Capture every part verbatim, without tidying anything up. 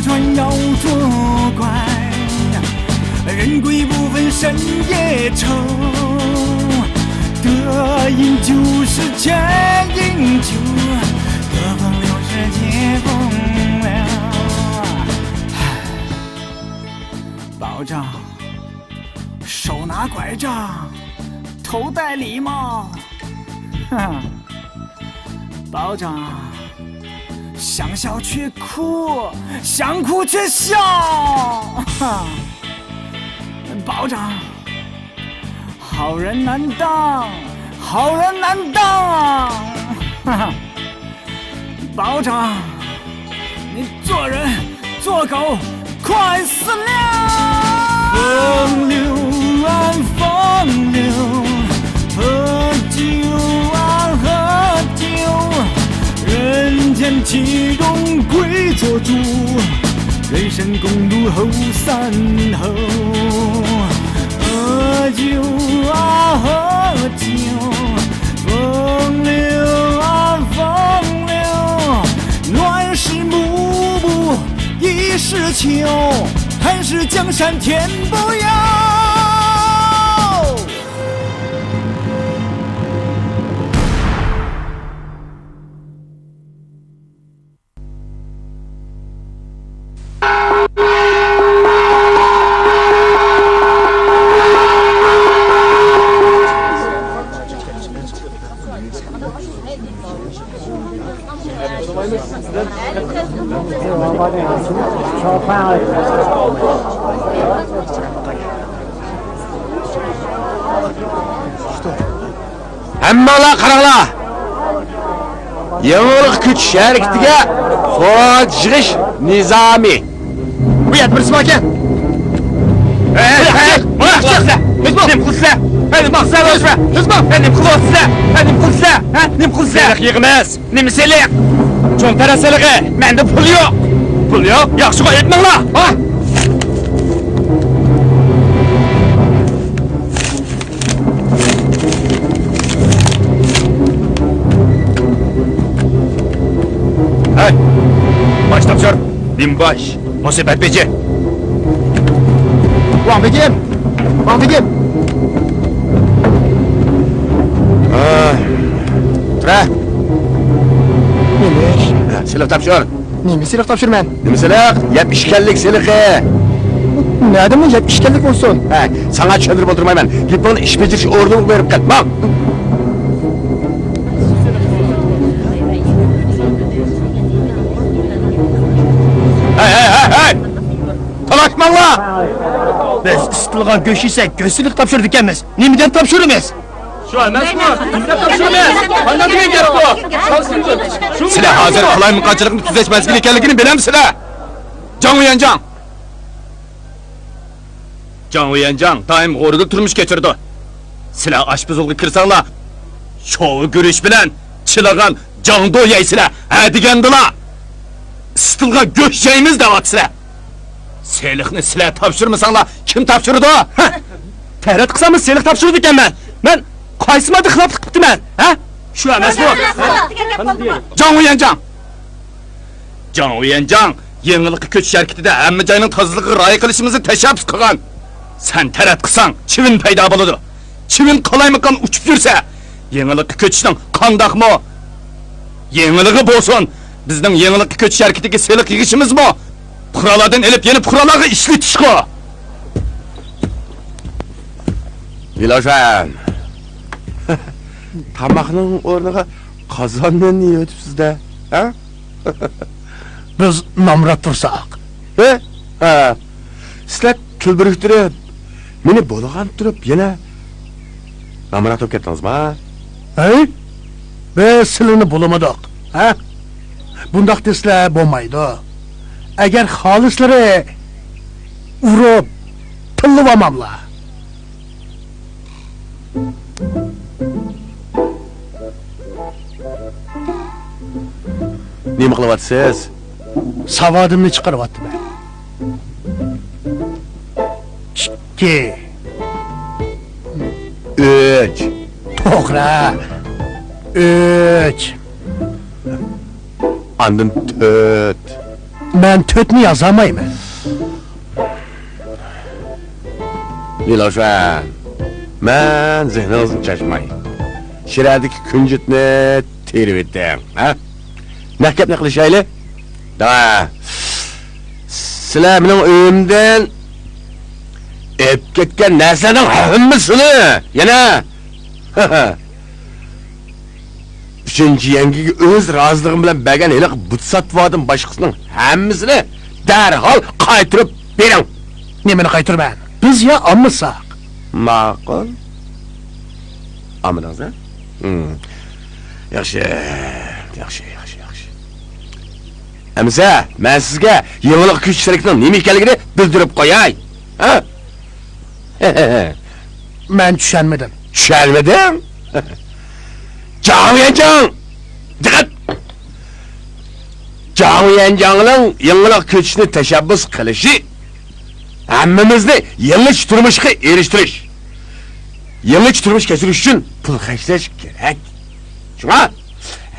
船要作怪，人鬼不分深夜愁。得饮酒是千饮酒，得风流是借风流。保长，手拿拐杖，头戴礼帽。哼，保长，想笑却哭，想哭却笑。哼，保长，好人难当，好人难当。哈哈。 保长，你做人做狗快死了！风流啊，风流，喝酒啊，喝酒，人间岂容跪做猪，人生公路后三后。喝酒啊，喝酒， 风流啊，风流，乱世幕布已是囚，还是江山天不由。ھەممىڭلار قاراڭلار! يېڭىلىق كۈچ ھەرىكىتىگە خوراز يىغىش نىزامى. بۇ يەردە بىرسى باركەن. ھەي، ھەي، ھەي، نېمە قىلىسىلەر؟ نېمە قىلىسىلەر؟ ھەي، نېمە قىلىسىلەر؟ ھەي، نېمە قىلىسىلەر؟ ھە، نېمە قىلىسىلەر؟ سېلىق يىغىمىز. نېمە سېلىق؟ چوڭ تەرە سېلىقى. مەندە پۇل يوق. پۇل يوق؟ ياخشىغۇ ئېيتماڭلار. ھا؟ ھەي! باش تاپشۇر! بىڭباش! مۇسىبەت بېجى! ۋاڭ بېگىم! ۋاڭ بېگىم! ھە. تۇرە! نېمە ئىش؟ ھە، سېلىق تاپشۇر! نېمە سېلىق تاپشۇرىمەن؟ نېمە سېلىق؟ يەپ ئىچكەنلىك سېلىقى. نەدىمۇ يەپ ئىچكەنلىك بولسۇن؟ ھە، ساڭا چۈشەندۈرۈپ ئولتۇرمايمەن. گېپىڭنى ئىش بېجىرىش ئورنىڭغا بېرىپ قىل. ماڭ! ھەي، ھەي، ھەي، ھەي! تالاشماڭلار! بىز ئىسسىتىلغان گۆش يېسەك، گۆش سېلىق تاپشۇرىدىكەنمىز. نېمە دەپ تاپشۇرىمىز؟ شۇ ئەمەسمۇ؟ نېمە دەپ تاپشۇرىمىز؟ قانداق دېگەن گەپ بۇ؟ سىلەر ھازىر قالايمىقانچىلىقنى تۈزەش مەزگىلى ئىكەنلىكىنى بىلەمسىلەر؟ جاڭ ۋيەنجاڭ! جاڭ ۋيەنجاڭ دائىم غورىدا تۇرمۇش كەچۈرىدۇ. سىلەر ئاشپۇزۇلغا كىرسەڭلار، شوۋا گۈرۈچ بىلەن چىلىغان جاڭدۇ يەيسىلەر، ھە دېگەندىلا! ئىسسىتىلغان گۆش يەيمىز دەۋاتىسىلەر! سېلىقنى سىلەر تاپشۇرمىساڭلار، كىم تاپشۇرىدۇ؟ ھە؟ تەرەت قىلساممۇ سېلىق تاپشۇرىدىكەنمەن. مەن قايسى ماددا خىلاپلىق قىپتىمەن؟ ھە؟ شۇ ئەمەسمۇ؟ جاڭ ۋيەنجاڭ! جاڭ ۋيەنجاڭ يېڭىلىققا كۆچۈش ھەرىكىتىدە ھەممە جاينىڭ تازىلىقىغا رىئايە قىلىشىمىزنى تەشەببۇس قىلغان. سەن تەرەت قىلساڭ، چىۋىن پەيدا بولىدۇ. چىۋىن قالايمىقان ئۇچۇپ يۈرسە، يېڭىلىققا كۆچۈشنىڭ قانداقمۇ يېڭىلىقى بولسۇن، بىزنىڭ يېڭىلىققا كۆچۈش ھەرىكىتىگە سېلىق يىغىشىمىزمۇ پۇقرالارنى ئېلىپ، يەنە پۇقرالارغا ئىشلىتىشقۇ. ئىلوشان، تاماقنىڭ ئورنىغا قازان نان يەۋېتىپسىز-دە، ھە؟ بىز نامرات تۇرساق. ھە؟ ھە. سىلەر تۈل بىرىكتۈرۈپ، مېنى بولغان تۇرۇپ يەنە نامرات بولۇپ كەتتىڭىزما؟ ھەي؟ بىز سىلىنى بولىمىدۇق، ھە؟ بۇنداق دېسىلە بولمايدۇ. ئەگەر خالىسلىرى ئۇرۇپ، تىللىۋالماملا. نېمە قىلىۋاتىسىز؟ ساۋادىمنى چىقىرىۋاتىمەن. ئىككى. ئۈچ. توغرا. ئۈچ. ئاندىن تۆت. مەن تۆتنى يازالمايمەن. لىلاۋشۈەن، مەن زېھنىڭىزنى چاچماي، شىرەدىكى كۈنجۈتنى تېرىۋېتىڭ، ھە؟ نەق گەپنى قىلىشايلى. دە، سىلەر مېنىڭ ئۆيۈمدىن ئېلىپ كەتكەن نەرسىلەرنىڭ ھەممىسىنى يەنە ئۈچىنچى يەڭگىگە ئۆز رازىلىقىم بىلەن بەرگەن ھېلىقى بۇت ساتۋادىن باشقىسىنىڭ ھەممىسىنى دەرھال قايتۇرۇپ بېرىڭ. نېمىنى قايتۇرىمەن؟ بىز يا ئالمىساق؟ ماقۇل. ئالمىدىڭىز، ھە؟ ھىم. ياخشى، ياخشى، ياخشى، ياخشى. ئەمىسە، مەن سىزگە يېڭىلىق كۈچ شېرىكىنىڭ نېمە ئىكەنلىكىنى بىلدۈرۈپ قوياي. ھە؟ مەن چۈشەنمىدىم. چۈشەنمىدىڭ؟ جاڭ يەنجاڭ! دىققەت! جاڭ يەنجاڭنىڭ يېڭىلىق كۈچنى تەشەببۇس قىلىشى ھەممىمىزنى يېڭىچە تۇرمۇشقا ئېرىشتۈرۈش، يېڭىچە تۇرمۇش كەچۈرۈش ئۈچۈن پۇل خەجلەش كېرەك. شۇڭا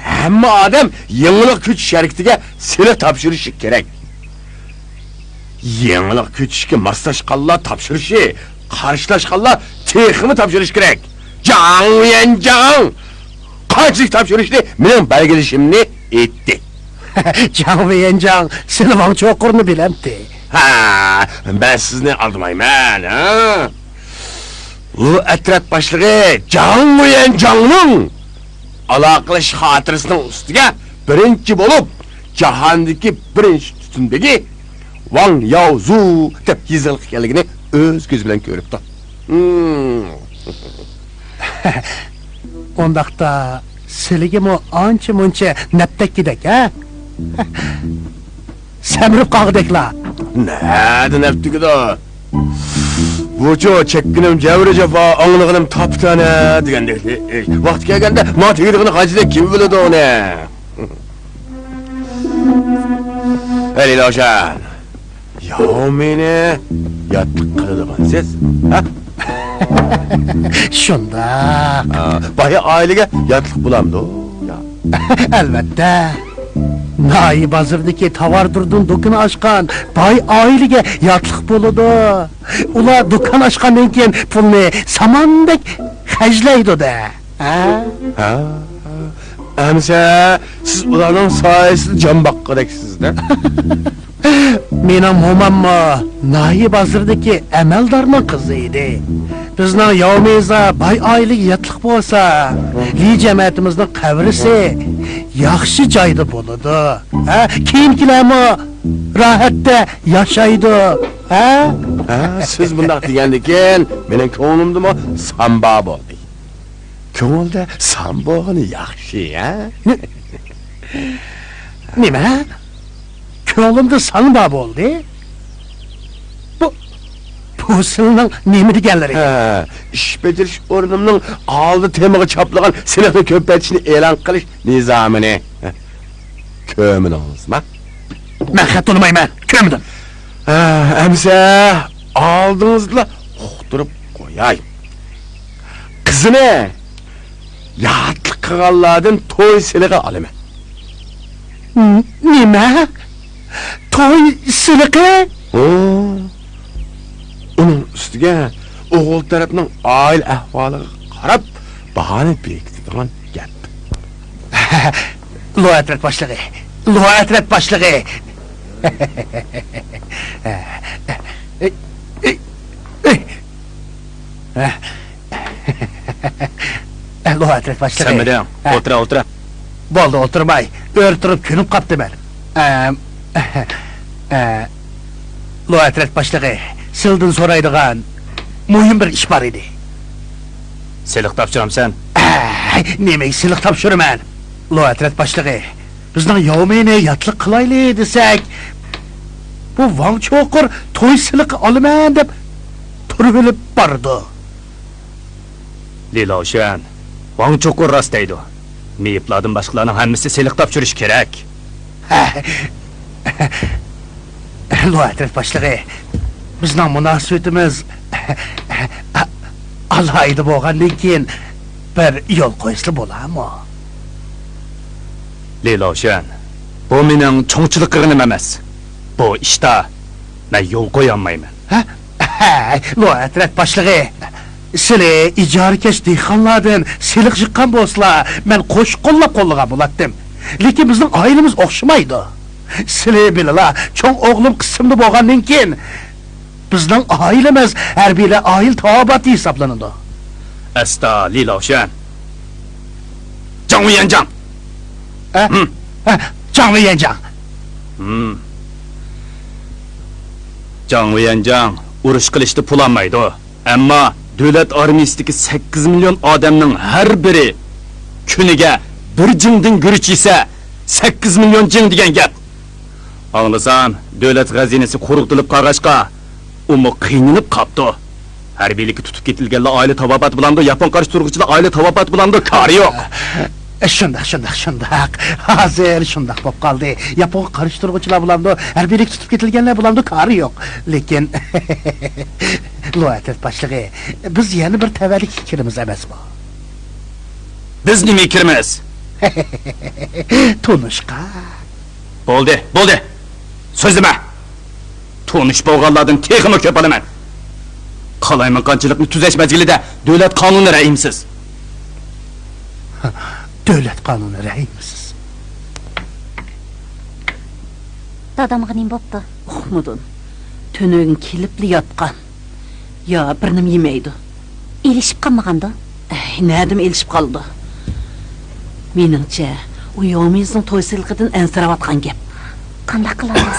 ھەممە ئادەم يېڭىلىق كۈچ شىركىتىگە سېلىق تاپشۇرۇشى كېرەك. يېڭىلىق كۈچكە ماسلاشقانلار تاپشۇرۇشى، قارشىلاشقانلار تېخىمۇ تاپشۇرۇشى كېرەك. جاڭ يەنجاڭ قانچىلىك تاپشۇرۇشنى مېنىڭ بەلگىلىشىمنى ئېيتتى. جاڭ يەنجاڭ سېنى ۋاڭ چوقۇرنى بىلەمتى؟ ھە، مەن سىزنى ئالدىمايمەن، ھە؟ بۇ ئەترەت باشلىقى جاڭ يەنجاڭنىڭ ئالاقىلىشىش خاتىرىسىنىڭ ئۈستىگە بىرىنچى بولۇپ جاھاندىكى بىرىنچى تۈتۈن بېگى ۋاڭ ياۋزۇ دەپ يېزىقلىق ئىكەنلىكىنى ئۆز كۆزى بىلەن كۆرۈپتۇ. ھىم. ئۇنداقتا سىلىگىمۇ ئانچە-مۇنچە نەپ تەگكۈدەك، ھە؟ سەمرىپ قالغۇدەكلا. نەدە نەپ تېگىدۇ؟ بۇچۇ چەككىنىم جەۋرى جاپا، ئاڭلىغىنىم تاپا-تەنە دېگەندەك. ۋاقتى كەلگەندە ماڭا تېگىدىغىنى قانچىلىك كىم بىلىدۇ ئۇنى؟ ھەي، لىلاۋشۈەن، ياۋمىنى ياتلىق قىلىدىغانسىز، ھە؟ شۇنداق. ھا، باي ئائىلىگە ياتلىق بولامدۇ؟ يا. ئەلۋەتتە. ناھىيە بازىرىدىكى تاۋاردۇردىن دۇكىنى ئاچقان باي ئائىلىگە ياتلىق بولىدۇ. ئۇلار دۇكان ئاچقاندىن كېيىن پۇلنى ساماندەك خەجلەيدۇ-دە. ھە؟ ھە. ئەمىسە، سىز ئۇلارنىڭ سايىسىدا جان باققۇدەكسىز-دە. مېنىڭ موماممۇ ناھىيە بازىرىدىكى ئەمەلدارنىڭ قىزى ئىدى. بىزنىڭ ياۋمىزا باي ئائىلىگە ياتلىق بولسا، لى جەمەتىمىزنىڭ قەبرىسى ياخشى جايدا بولىدۇ. ھە، كېيىنكىلەرمۇ راھەتتە ياشايدۇ. ھە؟ ھە، سىز بۇنداق دېگەندىكىن، مېنىڭ كۆڭلۈمدىمۇ سامبا بولدى. كۆڭۈلدە سان بولغىنى ياخشى، ھە؟ نېمە؟ كۆڭلۈمدە سان بار بولدى؟ بۇ، بۇ سىلىنىڭ نېمە دېگەنلىرى؟ ھە، ئىش بېجىرىش ئورنۇمنىڭ ئالدى تېمىغا چاپلىغان سېلىقنى كۆپەيتىشنى ئېلان قىلىش نىزامىنى. كۆرمىدىڭىزما؟ مەن خەت تونۇمايمەن، كۆرمىدىم. ھە، ئەمىسە ئالدىڭىزدىلا ئۇقتۇرۇپ قوياي. قىزىنى ياتلىق قىلغانلاردىن توي سېلىقى ئالىمەن. ن-، نېمە؟ توي سېلىقى؟ ھە. ئۇنىڭ ئۈستىگە ئوغۇل تەرەپنىڭ ئائىلە ئەھۋالىغا قاراپ باھانى بېكىتىدىغان گەپ. لو ئەترەت باشلىقى! لو ئەترەت باشلىقى! لو ئەترەت باشلىقى! سەنمىدىڭ؟ ئولتۇرە، ئولتۇرە. بولدى، ئولتۇرماي. ئۆرە تۇرۇپ كۆنۈپ قاپتىمەن. ئەم، ئە، لو ئەترەت باشلىقى، سىلدىن سورايدىغان مۇھىم بىر ئىش بار ئىدى. سېلىق تاپشۇرامسەن؟ ئەي، نېمىگە سېلىق تاپشۇرىمەن؟ لو ئەترەت باشلىقى، بىزنىڭ ياۋمىنى ياتلىق قىلايلى دېسەك، بۇ ۋاڭ چوقۇر توي سېلىقى ئالىمەن دەپ تۇرۇۋېلىپ بارىدۇ. لى لاۋشۈەن، ۋاڭ چوقۇر راست دەيدۇ. مېيىپلاردىن باشقىلارنىڭ ھەممىسى سېلىق تاپشۇرۇشى كېرەك. لو ئەترەت باشلىقى، بىزنىڭ مۇناسىۋىتىمىز ئالاھىدە بولغاندىن كېيىن بىر يول قويسىلا بولارمۇ؟ لى لاۋشۈەن، بۇ مېنىڭ چوڭچىلىق قىلغىنىم ئەمەس. بۇ ئىشتا مەن يول قويالمايمەن. ھە؟ ھەي، لو ئەترەت باشلىقى، سىلى ئىجارىكەش دېھقانلاردىن سېلىق يىغقان بولسىلا، مەن قوشۇق قوللاپ قوللىغان بولاتتىم. لېكىن بىزنىڭ ئائىلىمىز ئوخشىمايدۇ. سىلى بىلىلا، چوڭ ئوغلۇم قىسىمدا بولغاندىن كېيىن، بىزنىڭ ئائىلىمىز ھەربىيلەر ئائىلە تاۋابىئاتى ھېسابلىنىدۇ. ئەستا، لى لاۋشۈەن. جاڭ ۋېيەنجاڭ. ھە؟ ھىم. ھە، جاڭ ۋېيەنجاڭ. ھىم. جاڭ ۋېيەنجاڭ ئۇرۇش قىلىشتا پۇل ئالمايدۇ. ئەمما دۆلەت ئارمىيىسىدىكى سەككىز مىليون ئادەمنىڭ ھەر بىرى كۈنىگە بىر جىڭدىن گۈرۈچ يېسە، سەككىز مىليون جىڭ دېگەن گەپ. ئاڭلىسام، دۆلەت خەزىنىسى قۇرۇقتۇرۇلۇپ قالغاچقا، ئۇمۇ قىينىلىپ قاپتۇ. ھەربىيلىككە تۇتۇپ كېتىلگەنلەر ئائىلە تاۋابىئاتى بولامدۇ، ياپون قارشى تۇرغۇچىلار ئائىلە تاۋابىئاتى بولامدۇ، كارى يوق. شۇنداق، شۇنداق، شۇنداق. ھازىر شۇنداق بولۇپ قالدى. ياپونغا قارشى تۇرغۇچىلار بولامدۇ، ھەربىيلىككە تۇتۇپ كېتىلگەنلەر بولامدۇ، كارى يوق. لېكىن، لو ئەترەت باشلىقى، بىز يەنە بىر تەۋەلىككە كىرىمىز ئەمەسمۇ؟ بىز نېمىگە كىرىمىز؟ تونۇشقا. بولدى، بولدى. سۆزلىمە. تونۇش بولغانلاردىن تېخىمۇ كۆپ ئالىمەن. قالايمىقانچىلىقنى تۈزەش مەزگىلىدە دۆلەت قانۇنى رەھىمسىز. دۆلەت قانۇنى رەھىمسىز. دادامغا نېمە بوپتۇ؟ ئۇقمىدىم. تۈنۈگۈن كېلىپلا ياتقان. يا بىر نېمە يېمەيدۇ. ئېلىشىپ قالمىغاندۇ؟ ئەي، نەدىمۇ ئېلىشىپ قالىدۇ؟ مېنىڭچە، ئۇ ياۋمىزنىڭ توي سېلىقىدىن ئەنسىرەۋاتقان گەپ. قانداق قىلىمىز؟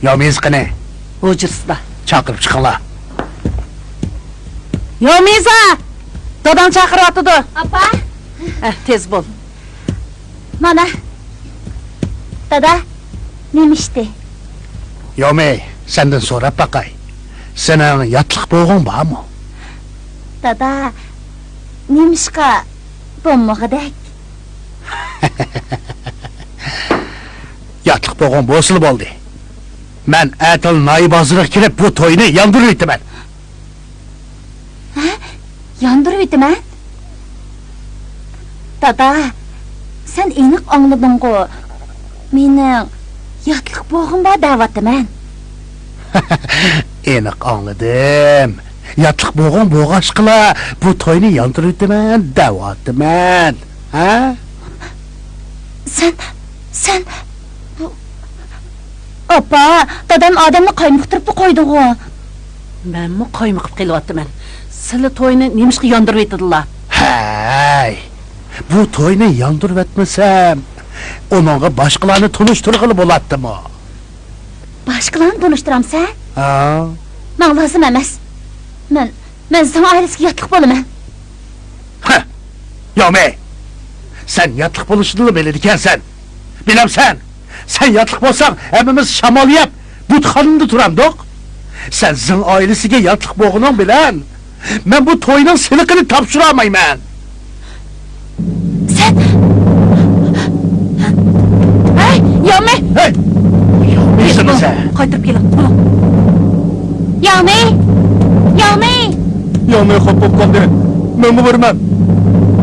ياۋمىز قېنى؟ ھۇجرىسىدا. چاقىرىپ چىقىڭلار. ياۋمىزا! داداڭ چاقىرىۋاتىدۇ. ئاپا! ئە، تېز بول. مانا. دادا، نېمە ئىشتى؟ ياۋمىي، سەندىن سوراپ باقاي. سېنىڭ ياتلىق بوغۇڭ بارمۇ؟ دادا، نېمىشقا بولمىغۇدەك؟ ياتلىق بوغۇڭ بولسىلا بولدى. مەن ئەتىلا ناھىيە بازىرىغا كىرىپ بۇ توينى ياندۇرۇۋېتىمەن. ھە؟ ياندۇرۇۋېتىمەن؟ دادا، سەن ئېنىق ئاڭلىدىڭغۇ؟ مېنىڭ ياتلىق بوغۇم بار دەۋاتىمەن. ئېنىق ئاڭلىدىم. ياتلىق بوغۇڭ بولغاچقىلا بۇ توينى ياندۇرۇۋېتىمەن دەۋاتىمەن. ھە؟ سەن، سەن، بۇ، ئاپا، دادام ئادەمنى قايمۇقتۇرۇپلا قويدىغۇ. مەنمۇ قايمۇقۇپ قېلىۋاتىمەن. سىلى توينى نېمىشقا ياندۇرۇۋېتىدىلا؟ ھەي، بۇ توينى ياندۇرۇۋەتمىسەم، ئۇنىڭغا باشقىلارنى تونۇشتۇرغىلى بولاتتىمۇ؟ باشقىلارنى تونۇشتۇرامسەن؟ ھا. ماڭا لازىم ئەمەس. مەن، مەن زاڭ ئائىلىسىگە ياتلىق بولىمەن. ھە! ياۋمىي! سەن ياتلىق بولۇشنىلا بىلىدىكەنسەن. بىلەمسەن؟ سەن ياتلىق بولساڭ، ھەممىمىز شامال يەپ، بۇتخانىدا تۇرامدۇق. سەن زىڭ ئائىلىسىگە ياتلىق بولغىنىڭ بىلەن، مەن بۇ توينىڭ سېلىقىنى تاپشۇرالمايمەن. سەن، ھەي، ياۋمىي! ھەي! ياۋمىي سېمىسە! قايتۇرۇپ كېلىڭ، بولۇڭ. ياۋمىي! ياۋمىي! ياۋمىي خاپا بولۇپ قالدى. مەنمۇ بارىمەن.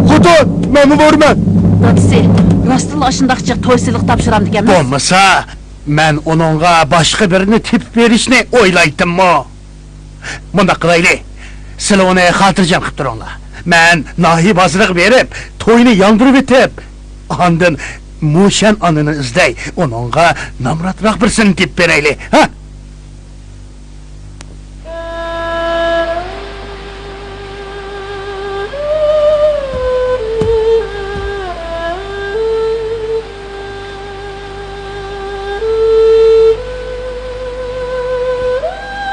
خوتۇن، مەنمۇ بارىمەن. دادىسى راستتىنلا ئاشۇنداق جىق توي سېلىق تاپشۇرامدىكەنمۇ؟ بولمىسا، مەن ئۇنىڭغا باشقا بىرىنى تېپىپ بېرىشنى ئويلايتتىممۇ؟ مۇنداق قىلايلى، سىلى ئۇنى خاتىرجەم قىلىپ تۇرۇڭلار. مەن ناھىيە بازىرىغا بېرىپ، توينى ياندۇرۇۋېتىپ، ئاندىن مۇشەن ئانىنى ئىزدەي، ئۇنىڭغا نامراتراق بىرسىنى تېپىپ بېرەيلى، ھە؟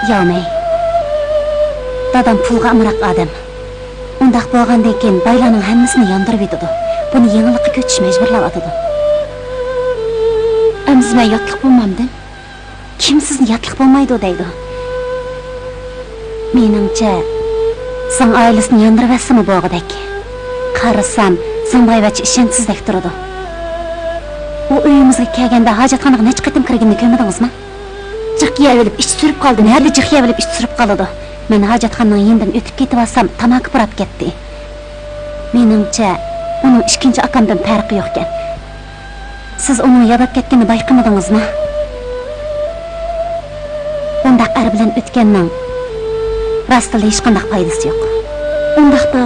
ياۋمەي، دادام پۇلغا ئامراق ئادەم. ئۇنداق بولغاندىن كېيىن بايلارنىڭ ھەممىسىنى ياندۇرۇۋېتىدۇ. بۇنى يېڭىلىققا كۆچۈش مەجبۇرلاۋاتىدۇ. ئەمدى مەن ياتلىق بولمامدىم؟ كىم سىزنى ياتلىق بولمايدۇ دەيدۇ؟ مېنىڭچە، زاڭ ئائىلىسىنى ياندۇرۇۋەتسىمۇ بولغۇدەك. قارىسام، زاڭ بايۋەچچە ئىشەنچسىزدەك تۇرىدۇ. ئۇ ئۆيىمىزگە كەلگەندە ھاجەتخانىغا نەچچە قېتىم كىرگىنىنى كۆرمىدىڭىزمۇ؟ جىق يەۋېلىپ ئىچى سۈرۈپ قالىدۇ. نەدە جىق يەۋېلىپ ئىچى سۈرۈپ قالىدۇ؟ مەن ھاجەتخانىنىڭ يېنىدىن ئۆتۈپ كېتىۋالسام، تاماكا پۇراپ كەتتى. مېنىڭچە، ئۇنىڭ ئىككىنچى ئاكامدىن پەرقى يوقكەن. سىز ئۇنىڭ ياداپ كەتكىنىنى بايقىمىدىڭىزمۇ؟ بۇنداق ئەر بىلەن ئۆتكەننىڭ راستلا ھېچقانداق پايدىسى يوق. ئۇنداقتا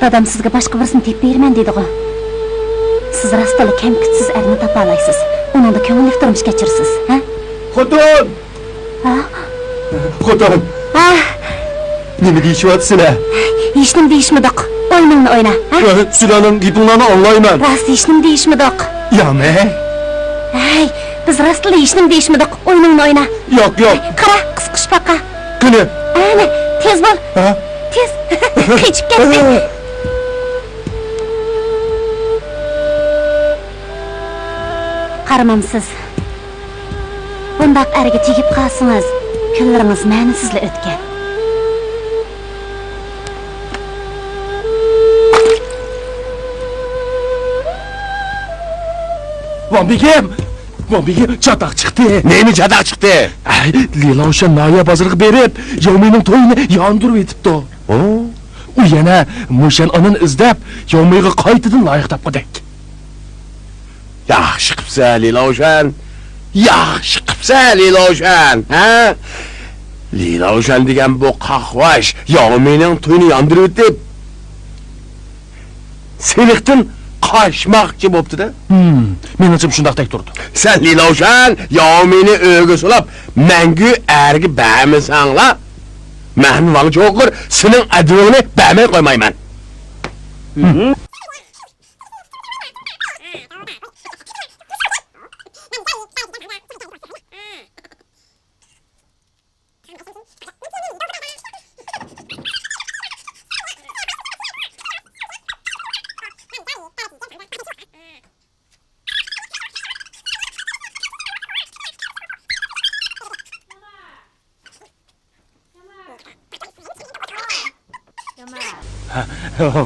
دادام سىزگە باشقا بىرسىنى تېپىپ بېرىمەن دېدىغۇ. سىز راستلا كەم-كۈتسىز ئەرنى تاپالايسىز. ئۇنىڭدا كۆڭۈللۈك تۇرمۇش كەچۈرىسىز، ھە؟ خوتۇن! ھە؟ خوتۇن! ھە؟ نېمە دېيىشىۋاتىسىلەر؟ ھېچنېمە دېيىشمىدۇق. ئويۇنۇڭنى ئوينا، ھە؟ ۋە سىلەرنىڭ گېپىڭلارنى ئاڭلايمەن. راست، ھېچنېمە دېيىشمىدۇق. يامەي. ھەي، بىز راستلا ھېچنېمە دېيىشمىدۇق. ئويۇنۇڭنى ئوينا. ياق، ياق. قارا، قىسقۇچپاقا. قېنى؟ ئەنە، تېز بول. ھە؟ تېز. قېچىپ كەتتى. قارىمامسىز. بۇنداق ئەرگە تېگىپ قالسىڭىز، كۈنلىرىڭىز مەنىسىزلا ئۆتكەن. ۋاڭ بېگىم! ۋاڭ بېگىم، چاتاق چىقتى! نېمە چاتاق چىقتى؟ ئەي، لىلاۋشۈەن ناھىيە بازىرىغا بېرىپ، ياۋمىنىڭ تويىنى ياندۇرۇۋېتىپتۇ. ئۇ؟ ئۇ يەنە موشەن ئانىنى ئىزدەپ، ياۋمىغا قايتىدىن لايىق تاپقۇدەك. ياخشى قىپسەن، لىلاۋشۈەن. ياخشى قىپسەن، لىلاۋشۈەن، ھە؟ لىلاۋشۈەن دېگەن بۇ قاقباش ياۋمىنىڭ تويىنى ياندۇرۇۋېتىپ، سېلىقتىن قاچماقچى بوپتۇ-دە. ھىم، مېنىڭچە شۇنداقتەك تۇرىدۇ. سەن لىلاۋشۈەن ياۋمىنى ئۆيگە سولاپ، مەڭگۈ ئەرگە بەرمىسەڭلا، مەن ۋاڭ چوقۇر سېنىڭ ئەدىۋىڭنى بەرمەي قويمايمەن. ھىم.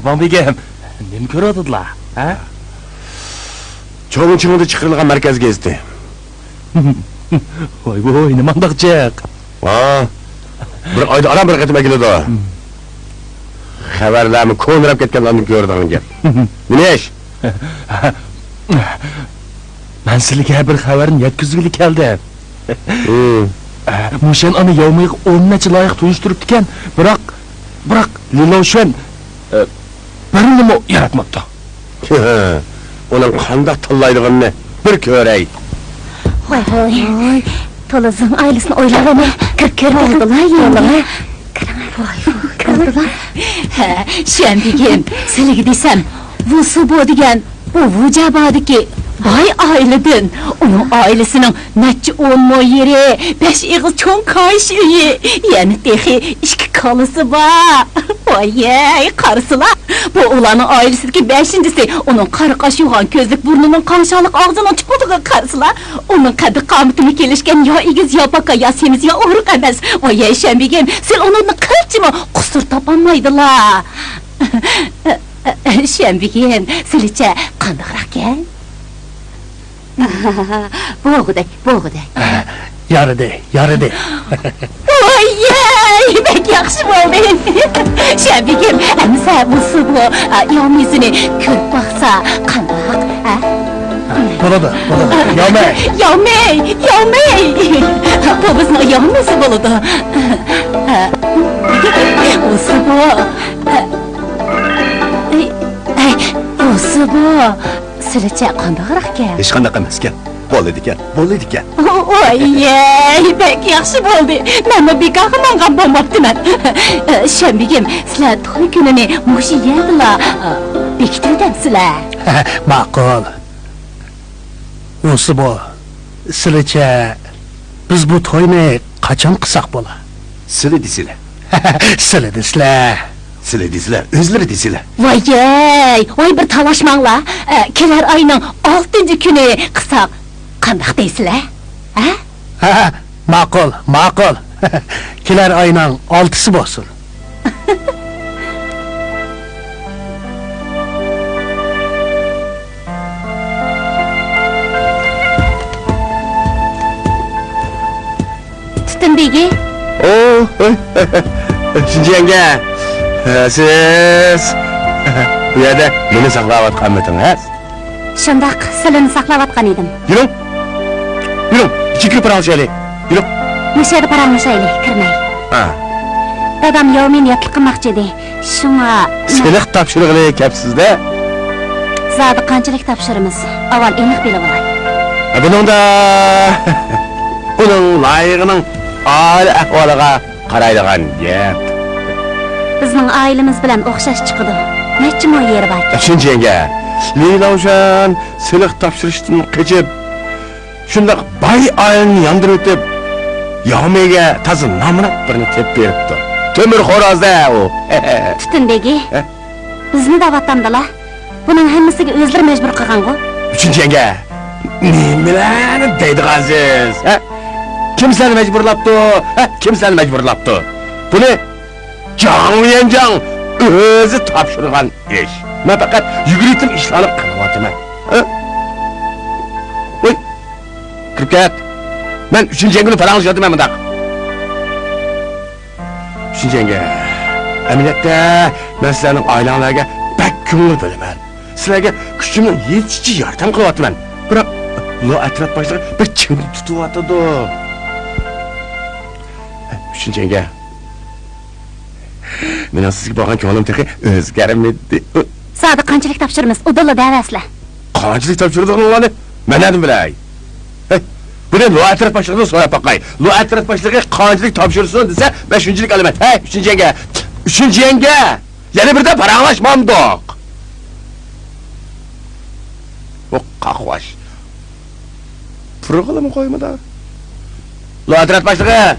ۋاڭ بېگىم، نېمە كۆرۈۋاتىدىلا، ھە؟ چوڭ چىڭدا چىقىرىلغان مەركەز گېزىتى. ۋاي ۋۇي، نېمانداق جىق! ھا، بىر ئايدا ئاران بىر قېتىم ئەكېلىدۇ. خەۋەرلەرمۇ كونىراپ كەتكەنلەردىن كۆرىدىغان گەپ. نېمە ئىش؟ مەن سىلىگە بىر خەۋەرنى يەتكۈزگىلى كەلدىم. ھىم. ئە، موشەن ئانا ياۋمىغا ئون نەچچە لايىق تونۇشتۇرۇپتىكەن، بىراق، بىراق لىلاۋشۈەن، ئە، بىرىنىمۇ ياراتماپتۇ. ئۇنىڭ قانداق تاللايدىغىنىنى بىر كۆرەي. ۋاي ۋاي. تولا زىڭ ئائىلىسىنى ئويلاۋەرمە. كىرىپ كۆرۈپ بېقىڭ. بولدىلا يەڭگە. كىرىڭە. ۋاي ۋاي، كىرىڭە. ھە، شۈەن بېگىم، سىلىگە دېسەم، ۋۇسۇبو دېگەن ئۇ ۋۇجابادىكى باي ئائىلىدىن. ئۇنىڭ ئائىلىسىنىڭ نەچچە ئون مو يېرى، بەش ئېغىز چوڭ كاھىش ئۆيى، يەنە تېخى ئىككى كالىسى بار. ۋايەي، قارىسىلا، بۇ ئۇلارنىڭ ئائىلىسىدىكى بەشىنچىسى. ئۇنىڭ قارا قاش، يوغان كۆزلۈك، بۇرنىنىڭ قاڭشارلىق، ئاغزىنىڭ چۇپۇقىغا قارىسىلا. ئۇنىڭ قەددى-قامىتىمۇ كېلىشكەن، يا ئېگىز، يا پاكا، يا سېمىز، يا ئورۇق ئەمەس. ۋايەي، شۈەن بېگىم، سىل ئۇنىڭدىن قىلچىمۇ قۇسۇر تاپالمايدىلا. شۈەن بېگىم، سىلىچە قانداقراقكەن؟ بولغۇدەك، بولغۇدەك. يارىدى، يارىدى. ۋايەي، بەك ياخشى بولدى. شۈەن بېگىم، ئەمىسە بۇ سۇ بۇ، ئا، ياۋمىسىنى كۆرۈپ باقسا قانداق، ھە؟ بولىدۇ، بولىدۇ. ياۋمەي. ياۋمەي، ياۋمەي. بۇ بىزنىڭ ياۋمىسى بولىدۇ. بۇ سۇ بۇ. ئەي، ئەي، بۇ سۇ بۇ. سىلىچە قانداقراقكەن؟ ھېچقانداق ئەمەسكەن. بولىدىكەن، بولىدىكەن. ۋايەي، بەك ياخشى بولدى. مەنمۇ بىكارغا ماڭغان بولماپتىمەن. شۈەن بېگىم، سىلەر توي كۈنىنى مۇشۇ يەردىلا بېكىتىۋېتەمسىلەر؟ ماقۇل. ئۇسى بۇ، سىلىچە بىز بۇ توينى قاچان قىلساق بولا؟ سىلى دېسىلە. سىلى دېسىلە. سىلى دېسىلە، ئۆزلىرى دېسىلە. ۋايەي، ۋاي بىر تالاشماڭلار. ئە، كېلەر ئاينىڭ ئالتىنچى كۈنى قىلساق قانداق دەيسىلە؟ ھە؟ ھە، ماقۇل، ماقۇل. كېلەر ئاينىڭ ئالتىسى بولسۇن. تۈتۈن بېگى. ئو، شىنجىيەڭگە. سىز بۇ يەردە مېنى ساقلاۋاتقانمىدىڭىز؟ شۇنداق، سىلىنى ساقلاۋاتقان ئىدىم. يۈرۈڭ! يۈرۈڭ! ئىچىگە كىرىپ پاراڭلىشايلى. يۈرۈڭ! مۇشۇ يەردە پاراڭلىشايلى، كىرمەي. ھە. دادام ياۋمىنى ياتلىق قىلماقچى ئىدى. شۇڭا. سېلىق تاپشۇرغىلى كەپسىز-دە. زادى قانچىلىك تاپشۇرىمىز؟ ئاۋۋال ئېنىق بىلىۋالاي. ھە، بۇنىڭدا ئۇنىڭ لايىقىنىڭ ئائىلە ئەھۋالىغا قارايدىغان گەپ. بىزنىڭ ئائىلىمىز بىلەن ئوخشاش چىقىدۇ. نەچچە مو يېرى بار. ئۈچىنچى يەڭگە، لى لاۋشان سېلىق تاپشۇرۇشتىن قېچىپ، شۇنداق باي ئائىلىنى ياندۇرۇۋېتىپ، ياۋمىگە تازا نامرات بىرنى تېپىپ بېرىپتۇ. تۆمۈر خوراز-دە ئۇ. تۈتۈن بېگى. ھە؟ بىزنى دەۋاتامدىلا؟ بۇنىڭ ھەممىسىگە ئۆزلىرى مەجبۇر قىلغانغۇ؟ ئۈچىنچى يەڭگە، نېمىلەرنى دەيدىغانسىز، ھە؟ كىم سەن مەجبۇرلاپتۇ، ھە؟ كىم سەن مەجبۇرلاپتۇ؟ بۇنى جاڭ ۋيەنجاڭ ئۆزى تاپشۇرغان ئىش. مەن پەقەت يۈگۈرۈۋېتىم ئىشلارنى قىلىۋاتىمەن، ھە؟ ۋوي، كىرىپ كەت. مەن ئۈچىنچى يەڭگىنى پاراڭلىشىۋاتىمەن مۇنداق. ئۈچىنچى يەڭگە، ئەمەلىيەتتە مەن سىلەرنىڭ ئائىلەڭلارگە بەك كۆڭۈل بۆلىمەن. سىلەرگە كۈچۈمنىڭ يېتىشىچە ياردەم قىلىۋاتىمەن. بىراق، لو ئەترەت باشلىقى بىر چىڭ تۇتۇۋاتىدۇ. ئۈچىنچى يەڭگە، مېنىڭ سىزگە بولغان كۆڭلۈم تېخى ئۆزگەرمىدى. زادى قانچىلىك تاپشۇرىمىز؟ ئۇدۇللا دەۋەرسىلە. قانچىلىك تاپشۇرىدىغىنىڭلارنى مەن نەدىن بىلەي؟ ھەي، بۇنى لو ئەترەت باشلىقىدىن سوراپ باقاي. لو ئەترەت باشلىقى قانچىلىك تاپشۇرسۇن دېسە، مەن شۇنچىلىك ئالىمەن. ھەي، ئۈچىنچى يەڭگە! ئۈچىنچى يەڭگە! يەنە بىردەم پاراڭلاشمامدۇق. بۇ قاقۋاش. پۇرىغىلىمۇ قويمىدى. لو ئەترەت باشلىقى!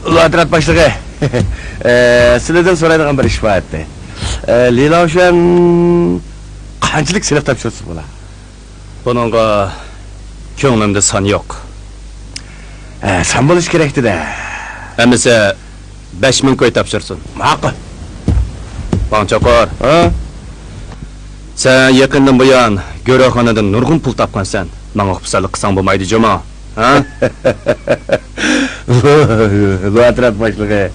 لو ئەترەت باشلىقى! ئە، سىلىدىن سورايدىغان بىر ئىش بار ئىدى. ئە، لى لاۋشۈەن قانچىلىك سېلىق تاپشۇرسا بولا؟ بۇنىڭغا كۆڭلۈمدە سان يوق. ئە، سان بولۇشى كېرەكتى-دە. ئەمىسە، بەش مىڭ كوي تاپشۇرسۇن. ماقۇل. ۋاڭ چوقۇر. ھە؟ سەن يېقىندىن بۇيان گۆرۆخانىدىن نۇرغۇن پۇل تاپقانسەن. ماڭا خۇپسەنلىك قىلساڭ بولمايدۇ جۇمۇ. ھە؟ لو ئەترەت باشلىقى،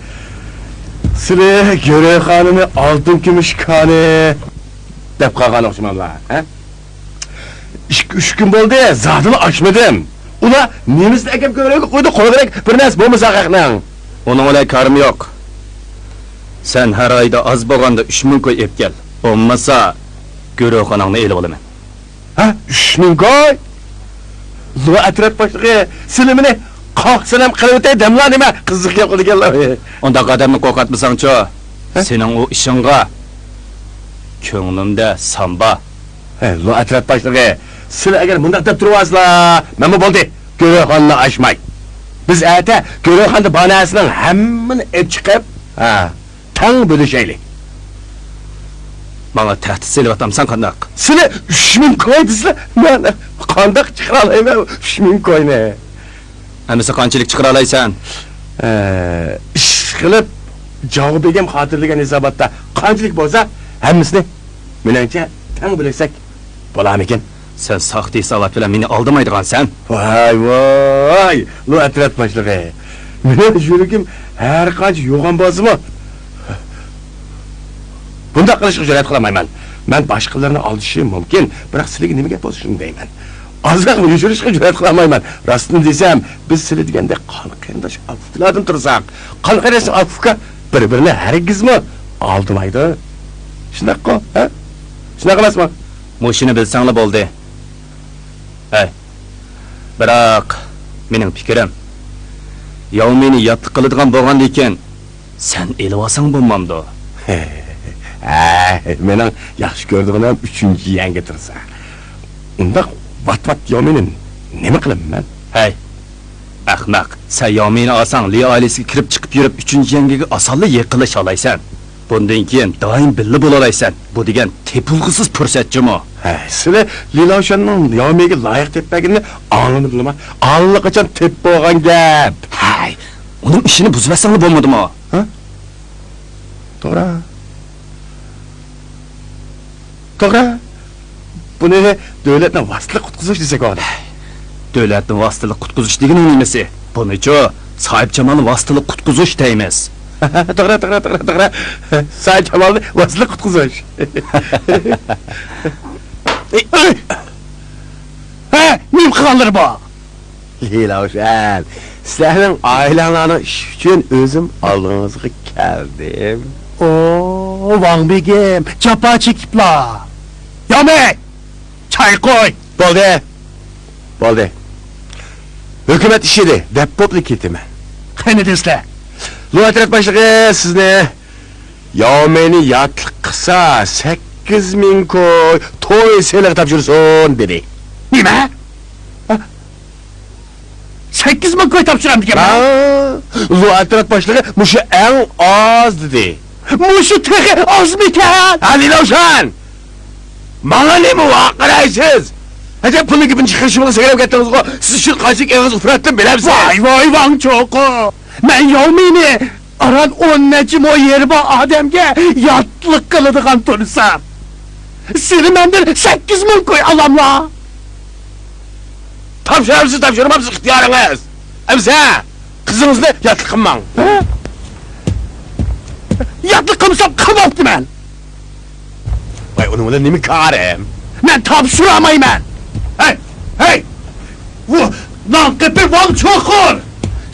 سىلى گۆرۆخانىنى ئالتۇن كۈمۈش كانى دەپ قالغان ئوخشىماملا، ھە؟ ئىككى، ئۈچ كۈن بولدى، زادىلا ئاچمىدىم. ئۇلار نېمىسىنى ئەكەپ كۆرەيلى قويدى، قولىغا بىر نەرسە بولمىسا خەقنىڭ. ئۇنىڭ بىلەن كارىم يوق. سەن ھەر ئايدا ئاز بولغاندا ئۈچ مىڭ كوي ئېلىپ كەل. بولمىسا، گۆرۆخاناڭنى ئېلىۋالىمەن. ھە، ئۈچ مىڭ كوي؟ لو ئەترەت باشلىقى، سىلى مېنى قاق سەنەم قىلىۋېتەي دەملا نېمە قىزىق گەپ قىلىدىكەنلا. ئۇنداق ئادەمنى قورقۇتمىساڭچۇ؟ ھە؟ سېنىڭ ئۇ ئىشىڭغا كۆڭلۈمدە سان بار. ھە، لو ئەترەت باشلىقى، سىلى ئەگەر مۇنداق دەپ تۇرۇۋالسىلا، مەنمۇ بولدى، گۆرۆخانىنى ئاچماي. بىز ئەتە گۆرۆخانىدا بار نەرسىنىڭ ھەممىنى ئېلىپ چىقىپ، ھە، تەڭ بۆلۈشەيلى. ماڭا تەھدىت سېلىۋاتامسەن قانداق؟ سىلى ئۈچ مىڭ كوي دېسىلە، مەن قانداق چىقىرالايمەن ئۈچ مىڭ كوينى؟ ئەمىسە قانچىلىك چىقىرالايسەن؟ ئە، ئىشقىلىپ، جاۋ بېگىم خاتىرىلىگەن ھېساباتتا قانچىلىك بولسا، ھەممىسىنى مېنىڭچە تەڭ بۆلۈشسەك بولارمىكىن؟ سەن ساختا ھېسابات بىلەن مېنى ئالدىمايدىغانسەن؟ ۋاي، ۋاي، لو ئەترەت باشلىقى. مېنىڭ يۈرىكىم ھەر قانچە يوغان بولسىمۇ، بۇنداق قىلىشقا جۈرئەت قىلالمايمەن. مەن باشقىلارنى ئالدىشىم مۇمكىن، بىراق سىلىگە نېمە گەپ بولسا شۇنى دەيمەن. ئازراقمۇ يوشۇرۇشقا جۈرئەت قىلالمايمەن. راستىنى دېسەم، بىز سىلى دېگەندەك قان قېرىنداش ئاكا-ئۇكىلاردىن تۇرساق، قان قېرىنداش ئاكا-ئۇكا بىر-بىرىنى ھەرگىزمۇ ئالدىمايدۇ. شۇنداققۇ، ھە؟ شۇنداق ئەمەسمۇ؟ مۇشۇنى بىلسەڭلا بولدى. ھەي، بىراق، مېنىڭ پىكرىم، ياۋمىنى ياتلىق قىلىدىغان بولغاندىكىن، سەن ئېلىۋالساڭ بولمامدۇ؟ ھە، مېنىڭ ياخشى كۆرىدىغىنىم ئۈچىنچى يەڭگە تۇرسا. ئۇنداق ۋات-ۋات ياۋمىنى نېمە قىلىمەن مەن؟ ھەي، ئەخمەق، سەن ياۋمىنى ئالساڭ، لى ئائىلىسىگە كىرىپ چىقىپ يۈرۈپ، ئۈچىنچى يەڭگىگە ئاسانلا يېقىنلىشالايسەن. بۇندىن كېيىن دائىم بىللە بولالايسەن. بۇ دېگەن تېپىلغۇسىز پۇرسەت جۇمۇ. ھەي، سىلى لى لاۋشاننىڭ ياۋمىگە لايىق تېپىپ بەرگىنىنى ئاڭلىمىدىلىما؟ ئاللىقاچان تېپىپ بولغان گەپ. ھەي، ئۇنىڭ ئىشىنى بۇزۇۋەتسەڭلا بولمىدىمۇ؟ ھە؟ توغرا. توغرا. بۇنى دۆلەتنى ۋاسىتىلىك قۇتقۇزۇش دېسەك بولىدۇ. دۆلەتنى ۋاسىتىلىك قۇتقۇزۇش دېگىنىڭ نېمىسى؟ بۇنىچۇ ساھىبجامالنى ۋاسىتىلىك قۇتقۇزۇش دەيمىز. توغرا، توغرا، توغرا، توغرا. سايىت شامالنى ۋاسىتىلىك قۇتقۇزۇش. ھە، نېمە قىلغانلىرى بۇ؟ لىلاۋشەن، سىلەرنىڭ ئائىلەڭلارنىڭ ئىشى ئۈچۈن ئۆزۈم ئالدىڭىزغا كەلدىم. ئو، ۋاڭ بېگىم، جاپا چېكىپلا. ياۋمېي، چاي قۇي. بولدى. بولدى. ھۆكۈمەت ئىشى ئىدى، دەپ بوپلا كېتىمەن. قېنى دېسىلە. لۇ ئەترەت باشلىقى سىزنى ياۋمېينى ياتلىق قىلسا، سەككىز مىڭ كوي توي سېلىغا تاپشۇرسۇن دېدى. نېمە؟ ھە؟ سەككىز مىڭ كوي تاپشۇرامدىكەنمەن؟ ھا، لۇ ئەترەت باشلىقى مۇشۇ ئەڭ ئاز دېدى. مۇشۇ تېخى ئازمىكەن؟ ھە، لىلاۋشەن! ماڭا نېمە ۋارقىرايسىز؟ ئەجەب پۇلنىڭ گېپىنى چىقىرىشىمغا سەكرەپ كەتتىڭىزغۇ؟ سىز ئۈچۈن قانچىلىك ئېغىز ئۇفراتتىم بىلەمسىز؟ ۋاي، ۋاي، ۋاڭ چوقۇ! مەن ياۋمېينى ئاران ئون نەچچە مو يېرى بار ئادەمگە ياتلىق قىلىدىغان تۇرسام، سېنى مەندىن سەككىز مىڭ كوي ئالاملا؟ تاپشۇرامسىز، تاپشۇرمامسىز، ئىختىيارىڭىز. ئەمسە قىزىڭىزنى ياتلىق قىلماڭ. ھە؟ ياتلىق قىلمىسام قىلماپتىمەن. ۋاي، ئۇنىڭ بىلەن نېمە كارىم؟ مەن تاپشۇرالمايمەن. ھەي، ھەي! ۋۇ، نان قېپى ۋاڭ چوقۇر!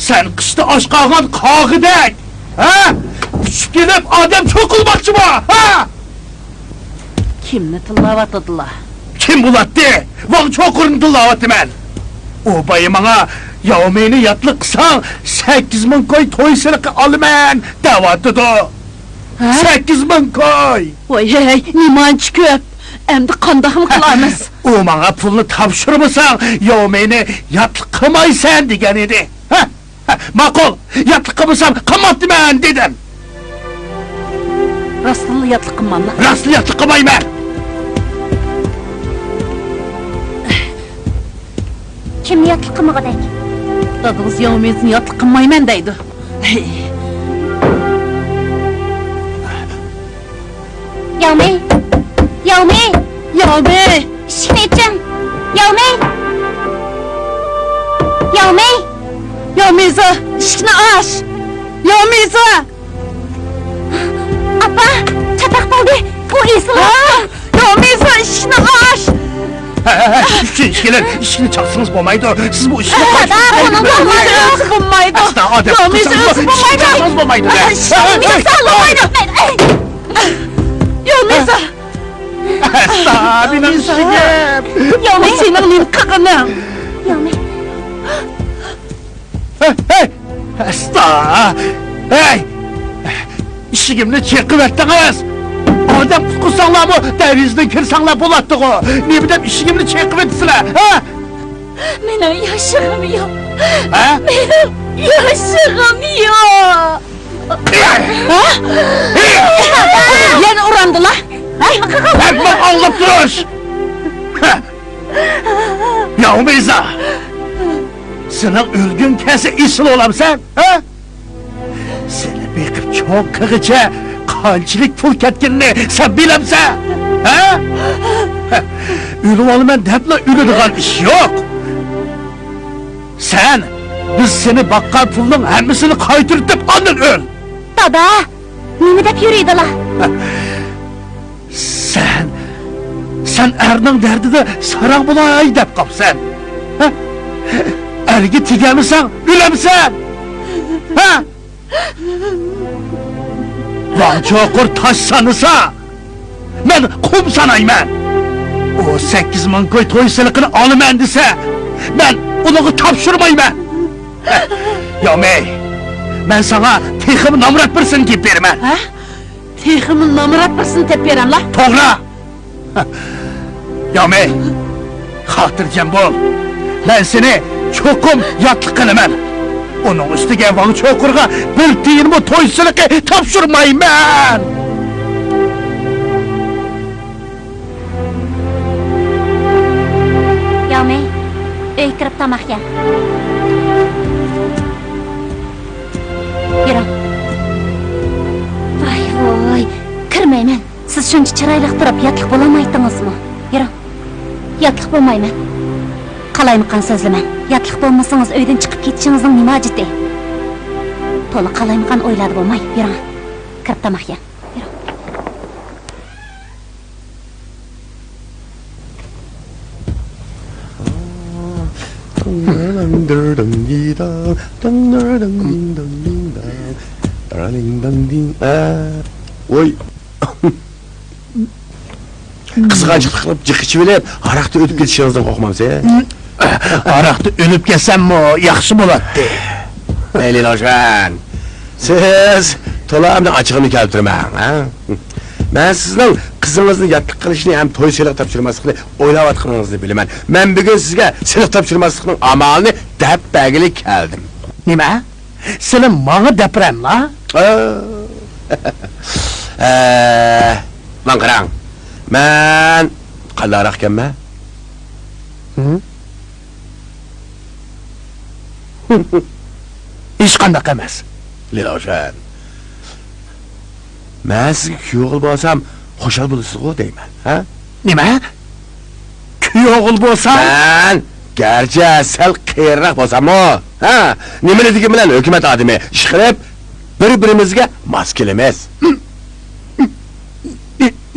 سەن قىشتا ئاچ قالغان قاغىدەك، ھە؟ ئۇچۇپ كېلىپ ئادەم چوقۇلماقچىما، ھە؟ كىمنى تىللاۋاتىدىلا؟ كىم بولاتتى؟ ۋاڭ چوقۇرنى تىللاۋاتىمەن. ئۇ بايا ماڭا، ياۋمېينى ياتلىق قىلساڭ، سەككىز مىڭ كوي توي سېلىقى ئالىمەن، دەۋاتىدۇ. ھە؟ سەككىز مىڭ كوي! ۋاي ھەي، نېمانچە كۆپ! ئەمدى قانداقمۇ قىلارمىز؟ ئۇ ماڭا پۇلنى تاپشۇرمىساڭ، ياۋمېينى ياتلىق قىلمايسەن دېگەن ئىدى. ھە؟ ھە، ماقۇل، ياتلىق قىلمىسام، قىلماپتىمەن دېدىم. راستتىنلا ياتلىق قىلماملا؟ راستلا ياتلىق قىلمايمەن. كىمنى ياتلىق قىلمىغۇدەك؟ دادىڭىز ياۋمېيزنى ياتلىق قىلمايمەن دەيدۇ. ياۋمېي! ياۋمېي! ياۋمېي! ئىشىكنى ئېچىڭ! ياۋمېي! ياۋمېي! ياۋمېيزا، ئىشىكنى ئاچ! ياۋمېيزا! ئاپا، چاتاق بولدى! ئۇ ئېسىلىۋاپتۇ! ھە؟ ياۋمېيزا، ئىشىكنى ئاچ! ھە، ھە، ھە، ئىشىكنى، ئىشىكنى، ئىشىكنى چاقسىڭىز بولمايدۇ. سىز بۇ ئىشنى قاچۇرۇپ بولمايدۇ. بولمايدۇ. ئەستا ئادەم، ياۋمېيزا، ئىشىكنى چاقسىڭىز بولمايدۇ. ياۋمېيزا، بولمايدۇ. ياۋمېيزا! ئەستا، مېنىڭ ئىشىكىم! ياۋمېي! سېنىڭ نېمە قىلغىنىڭ؟ ياۋمېي! ھەي، ھەي! ئەستا! ھەي! ئىشىكىمنى چېقىۋەتتىڭىز! ئادەم قۇتقۇزساڭلارمۇ دەرىزىدىن كىرسەڭلار بولاتتىغۇ! نېمە دەپ ئىشىكىمنى چېقىۋېتىسىلەر، ھە؟ مېنىڭ ياشىغۇم يوق. ھە؟ مېنىڭ ياشىغۇم يوق. ھە؟ يەنە ئۇراندىلا. ھە؟ ھەممىڭ ئاڭلاپ تۇرۇش. ياۋمېيزا، سېنىڭ ئۆلگۈڭ كەلسە ئېسىل بولامسەن، ھە؟ سېنى بېقىپ چوڭ قىلغىچە قانچىلىك پۇل كەتكىنىنى سەن بىلەمسەن، ھە؟ ئۆلۈۋالىمەن دەپلا ئۆلىدىغان ئىش يوق. سەن، بىز سېنى باققان پۇلنىڭ ھەممىسىنى قايتۇرتۇپ ئاندىن ئۆل. دادا، نېمە دەپ يۈرىدىلا؟ سەن، سەن ئەرنىڭ دەردىدە ساراڭ بولاي دەپ قاپسەن. ھە؟ ئەرگە تېگەلمىسەڭ ئۆلەمسەن. ھە؟ ۋاڭ چوقۇر تاش سانىسا، مەن قۇم سانايمەن. ئۇ سەككىز مىڭ كوي توي سېلىقىنى ئالىمەن دېسە، مەن ئۇنىڭغا تاپشۇرمايمەن. ياۋمېي، مەن ساڭا تېخىمۇ نامرات بىرسىنى تېپىپ بېرىمەن. ھە؟ تېخىمۇ نامرات بىرسىنى تېپىپ بېرەملا؟ توغرا. ياۋمېي، خاتىرجەم بول. مەن سېنى چوقۇم ياتلىق قىلىمەن. ئۇنىڭ ئۈستىگە ۋاڭ چوقۇرغا بىر تىيىنمۇ توي سېلىقى تاپشۇرمايمەن. ياۋمېي، ئۆيگە كىرىپ تاماق يە. يۈرۈڭ. ۋاي، ۋاي، كىرمەيمەن. سىز شۇنچە چىرايلىق تۇرۇپ ياتلىق بولالمايتتىڭىزمۇ؟ يۈرۈڭ. ياتلىق بولمايمەن. قالايمىقان سۆزلىمەڭ. ياتلىق بولمىسىڭىز ئۆيدىن چىقىپ كېتىشىڭىزنىڭ نېمە ھاجىتى؟ تولا قالايمىقان ئويلاردا بولماي، يۈرۈڭ. كىرىپ تاماق يەڭ. يۈرۈڭ. ۋوي. قىزغانچىلىق قىلىپ جىق ئىچىۋېلىپ، ھاراقتا ئۆلۈپ كېتىشىڭىزدىن قورقمامسىز؟ ھاراقتا ئۆلۈپ كەتسەممۇ ياخشى بولاتتى. ئەي لىلوشان، سىز تولا ئەمدى ئاچچىقىمنى كەلتۈرمەڭ، ھە؟ مەن سىزنىڭ قىزىڭىزنى ياتلىق قىلىشنى ھەم توي سېلىق تاپشۇرماسلىقنى ئويلاۋاتقىنىڭىزنى بىلىمەن. مەن بۈگۈن سىزگە سېلىق تاپشۇرماسلىقنىڭ ئامالىنى دەپ بەرگىلى كەلدىم. نېمە؟ سىلى ماڭا دەپ بېرەملا؟ ئە، ماڭا قاراڭ. مەن قانداقراق ئىكەنمەن؟ ھە؟ ھېچقانداق ئەمەس. لىلوشان، مەن سىزگە كۈيئوغۇل بولسام، خۇشال بولىسىزغۇ دەيمەن، ھە؟ نېمە؟ كۈيئوغۇل بولسام؟ مەن گەرچە سەل قېرىراق بولساممۇ، ھە، نېمىنى دېگىنى بىلەن ھۆكۈمەت ئادىمى، ئىشقىلىپ، بىر-بىرىمىزگە ماس كېلىمىز.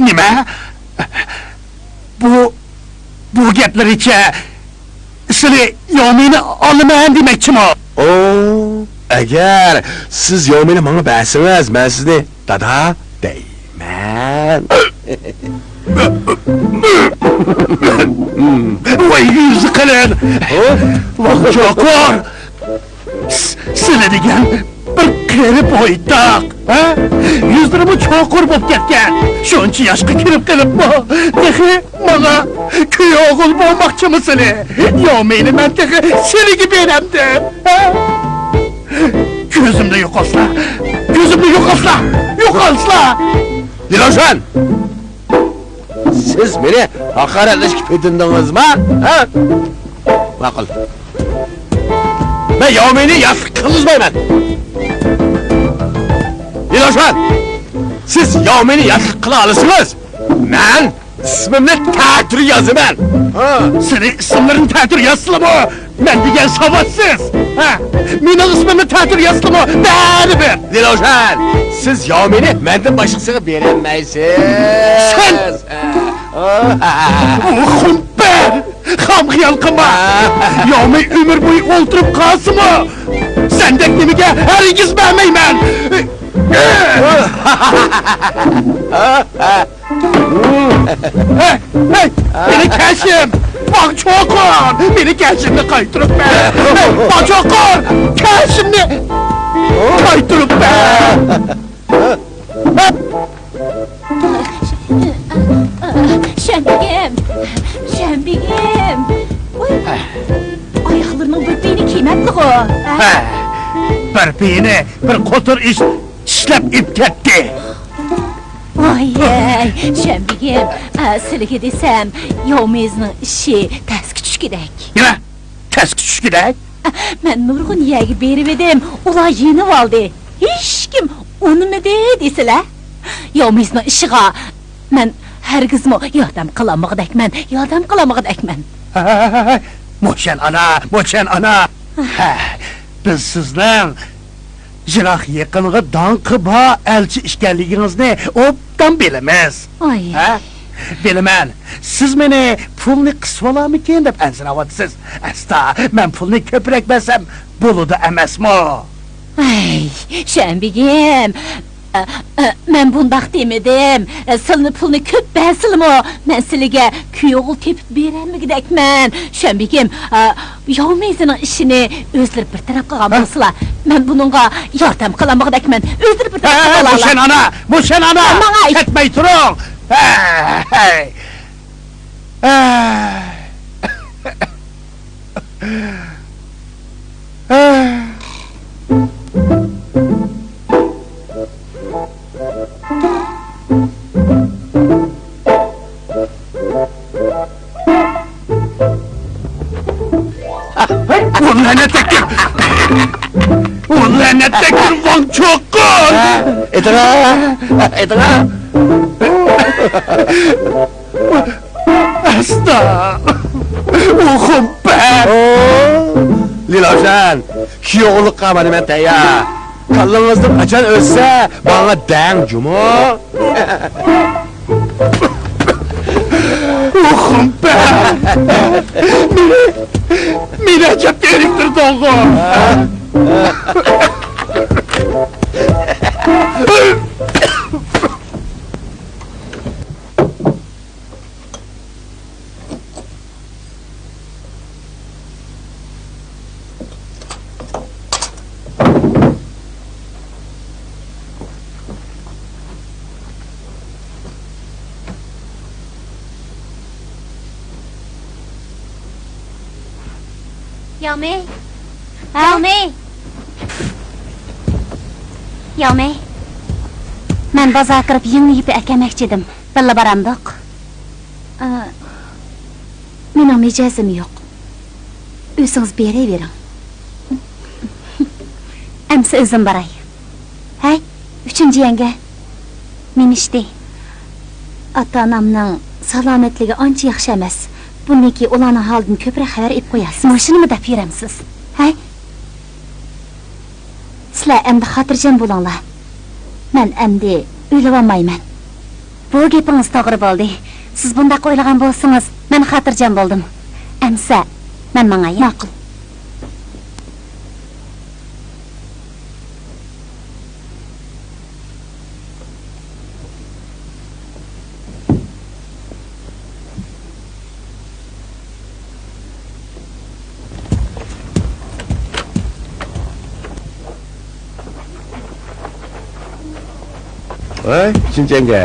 نېمە؟ بۇ، بۇ گەپلىرىچە سىلى ياۋمىنى ئالىمەن دېمەكچىمۇ؟ ئو، ئەگەر سىز ياۋمىنى ماڭا بەرسىڭىز، مەن سىزنى دادا دەيمەن. ۋاي يۈزى قېلىن! ۋاڭ چوقۇر! س-، سىلى دېگەن بىر قېرى بويتاق، ھە؟ يۈزلىرىمۇ چوقۇر بولۇپ كەتكەن. شۇنچە ياشقا كىرىپ قېلىپمۇ تېخى ماڭا كۈيئوغۇل بولماقچىمۇ سىلى؟ ياۋمىنى مەن تېخى سىلىگە بېرەمدىم، ھە؟ كۆزۈمدىن يوقالسىلا، كۆزۈمدىن يوقالسىلا، يوقالسىلا! لىلوشان! سىز مېنى ھاقارەتلەشكە پېتىندىڭىزما؟ ھە؟ ماقۇل. مەن ياۋمىنى ياتلىق قىلغۇزمايمەن. لىلوشان، سىز ياۋمىنى ياتلىق قىلا ئالىسىڭىز، مەن ئىسمىمنى تەتۈر يازىمەن. ھە. سېنىڭ ئىسىملىرىنى تەتۈر يازسىلىمۇ، مەن دېگەن ساۋاتسىز. ھە. مېنىڭ ئىسمىمنى تەتۈر يازسىلىمۇ، بەرىبىر. لىلوشان، سىز ياۋمىنى مەندىن باشقىسىغا بېرەلمەيسىز. سەن! ئۇ خۇمپەر! خام خىيال قىلما! ياۋمىن ئۆمۈر بويى ئولتۇرۇپ قالسىمۇ، سەندەك نېمىگە ھەرگىز بەرمەيمەن! ھەي، ھەي، مېنى كەشىم! ۋاڭ چوقۇر! مېنى كەشىمنى قايتۇرۇپ بەر! ھەي، ۋاڭ چوقۇر! كەشىمنى قايتۇرۇپ بەر! شەنبىگىم! شەنبىگىم! ۋاي، ئاياغلىرىنىڭ بىر پېيىنى كىيمەپتىغۇ! ھە، بىر پېيىنى بىر قوتۇر ئىش چىشلەپ ئېلىپ كەتتى. ۋاي، شەنبىگىم، ئە، سىلىگە دېسەم، ياۋمىزنىڭ ئىشى تەسكە چۈشكۈدەك. نېمە؟ تەسكە چۈشكۈدەك؟ مەن نۇرغۇن يەرگە بېرىۋىدىم، ئۇلار يېنىۋالدى. ھېچكىم ئۇنىمىدى دېسىلە. ياۋمىزنىڭ ئىشىغا مەن ھەرگىزمۇ ياردەم قىلالمىغۇدەكمەن، ياردەم قىلالمىغۇدەكمەن. ھەي، ھەي، ھەي، ھەي، موشەن ئانا، موشەن ئانا. ھە، بىز سىزنىڭ يىراق يېقىنغا داڭقى بار ئەلچى ئىكەنلىكىڭىزنى ئوبدان بىلىمىز. ئاي. ھە؟ بىلىمەن، سىز مېنى پۇلنى قىسىۋالارمىكىن دەپ ئەنسىرەۋاتىسىز. ئەستا، مەن پۇلنى كۆپرەك بەرسەم بولىدۇ ئەمەسمۇ؟ ئەي، شەنبىگىم، ئە، ئە، مەن بۇنداق دېمىدىم. ئە، سىلىنى پۇلنى كۆپ بەرسىلىمۇ، مەن سىلىگە كۈيئوغۇل تېپىپ بېرەلمىگۈدەكمەن. شەنبىگىم، ئە، ياۋمىزنىڭ ئىشىنى ئۆزلىرى بىر تەرەپ قىلغان ھە؟ بولسىلا، مەن بۇنىڭغا ياردەم قىلالمىغۇدەكمەن. ئۆزلىرى بىر تەرەپ ھە، قىلىۋالالار. موشەن ئانا، موشەن ئانا! ماڭاي! كەتمەي تۇرۇڭ! ھەي! ھەي! ئۇ لەنەتلىك! ئۇ لەنەتلىك ۋاڭ چوقۇر! ئېتىرا! ئېتىرا! ئەستا! ئۇ خۇمپەر! لىلاۋشان، كۈيئوغۇللۇققا مانا مەن تەييار! كاللىڭىزدىن قاچان ئۆتسە، ماڭا دەڭ جۇمۇ. ئۇخۇمپە! مېنى، مېنى ئەكەپ بېرىپ تۇردۇڭغۇ؟ ياۋمېي! ھە؟ ياۋمېي! ياۋمېي! مەن بازار كىرىپ يېڭى يىپى ئەكەلمەكچى ئىدىم. بىللە بارامدۇق؟ ئا، مېنىڭ مىجەزىم يوق. ئۆزىڭىز بېرىۋېرىڭ. ئەمسە ئۆزۈم باراي. ھەي، ئۈچىنچى يەڭگە. نېمە ئىشتى؟ ئاتا-ئانامنىڭ سالامەتلىكى ئانچە ياخشى ئەمەس. بۇندىن كېيىن ئۇلارنىڭ ھالىدىن كۆپرەك خەۋەر ئېلىپ قويارسىز. مۇشۇنىمۇ دەپ يۈرەمسىز؟ ھەي؟ سىلەر ئەمدى خاتىرجەم بولۇڭلار. مەن ئەمدى ئۆيلىۋالمايمەن. بۇ گېپىڭىز توغرا بولدى. سىز بۇنداق ئويلىغان بولسىڭىز، مەن خاتىرجەم بولدۇم. ئەمسە، مەن ماڭاي. ماقۇل. ۋاي، ئۈچىنچى يەڭگە،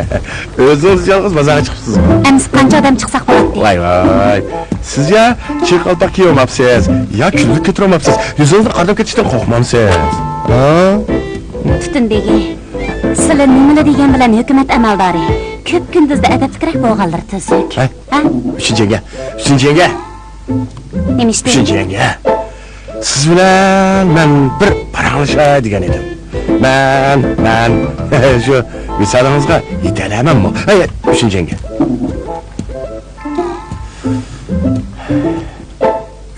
ئۆزىڭىز يالغۇز بازارغا چىقىپسىزغۇ؟ ئەمىسە قانچە ئادەم چىقساق بولاتتى؟ ۋاي، ۋاي، سىز يا چىر قالپاق كىيىۋالماپسىز، يا كۈنلۈك كۆتۈرۈۋالماپسىز، يۈزىڭىزنى قارىداپ كېتىشتىن قورقمامسىز؟ ھا؟ تۈتۈن بېگى، سىلى نېمىلا دېگەن بىلەن ھۆكۈمەت ئەمەلدارى، كۆپ كۈندۈزدە ئەدەپلىكرەك بولغانلىرى تۈزۈك. ھە؟ ھە؟ ئۈچىنچى يەڭگە، ئۈچىنچى يەڭگە. نېمە ئىشتى؟ ئۈچىنچى يەڭگە. سىز بىلەن مەن بىر پاراڭلىشاي دېگەن ئىدىم. مەن، مەن شۇ ۋىسالىڭىزغا يېتەلەيمەنمۇ؟ ھەي، ئۈچىنچى يەڭگە.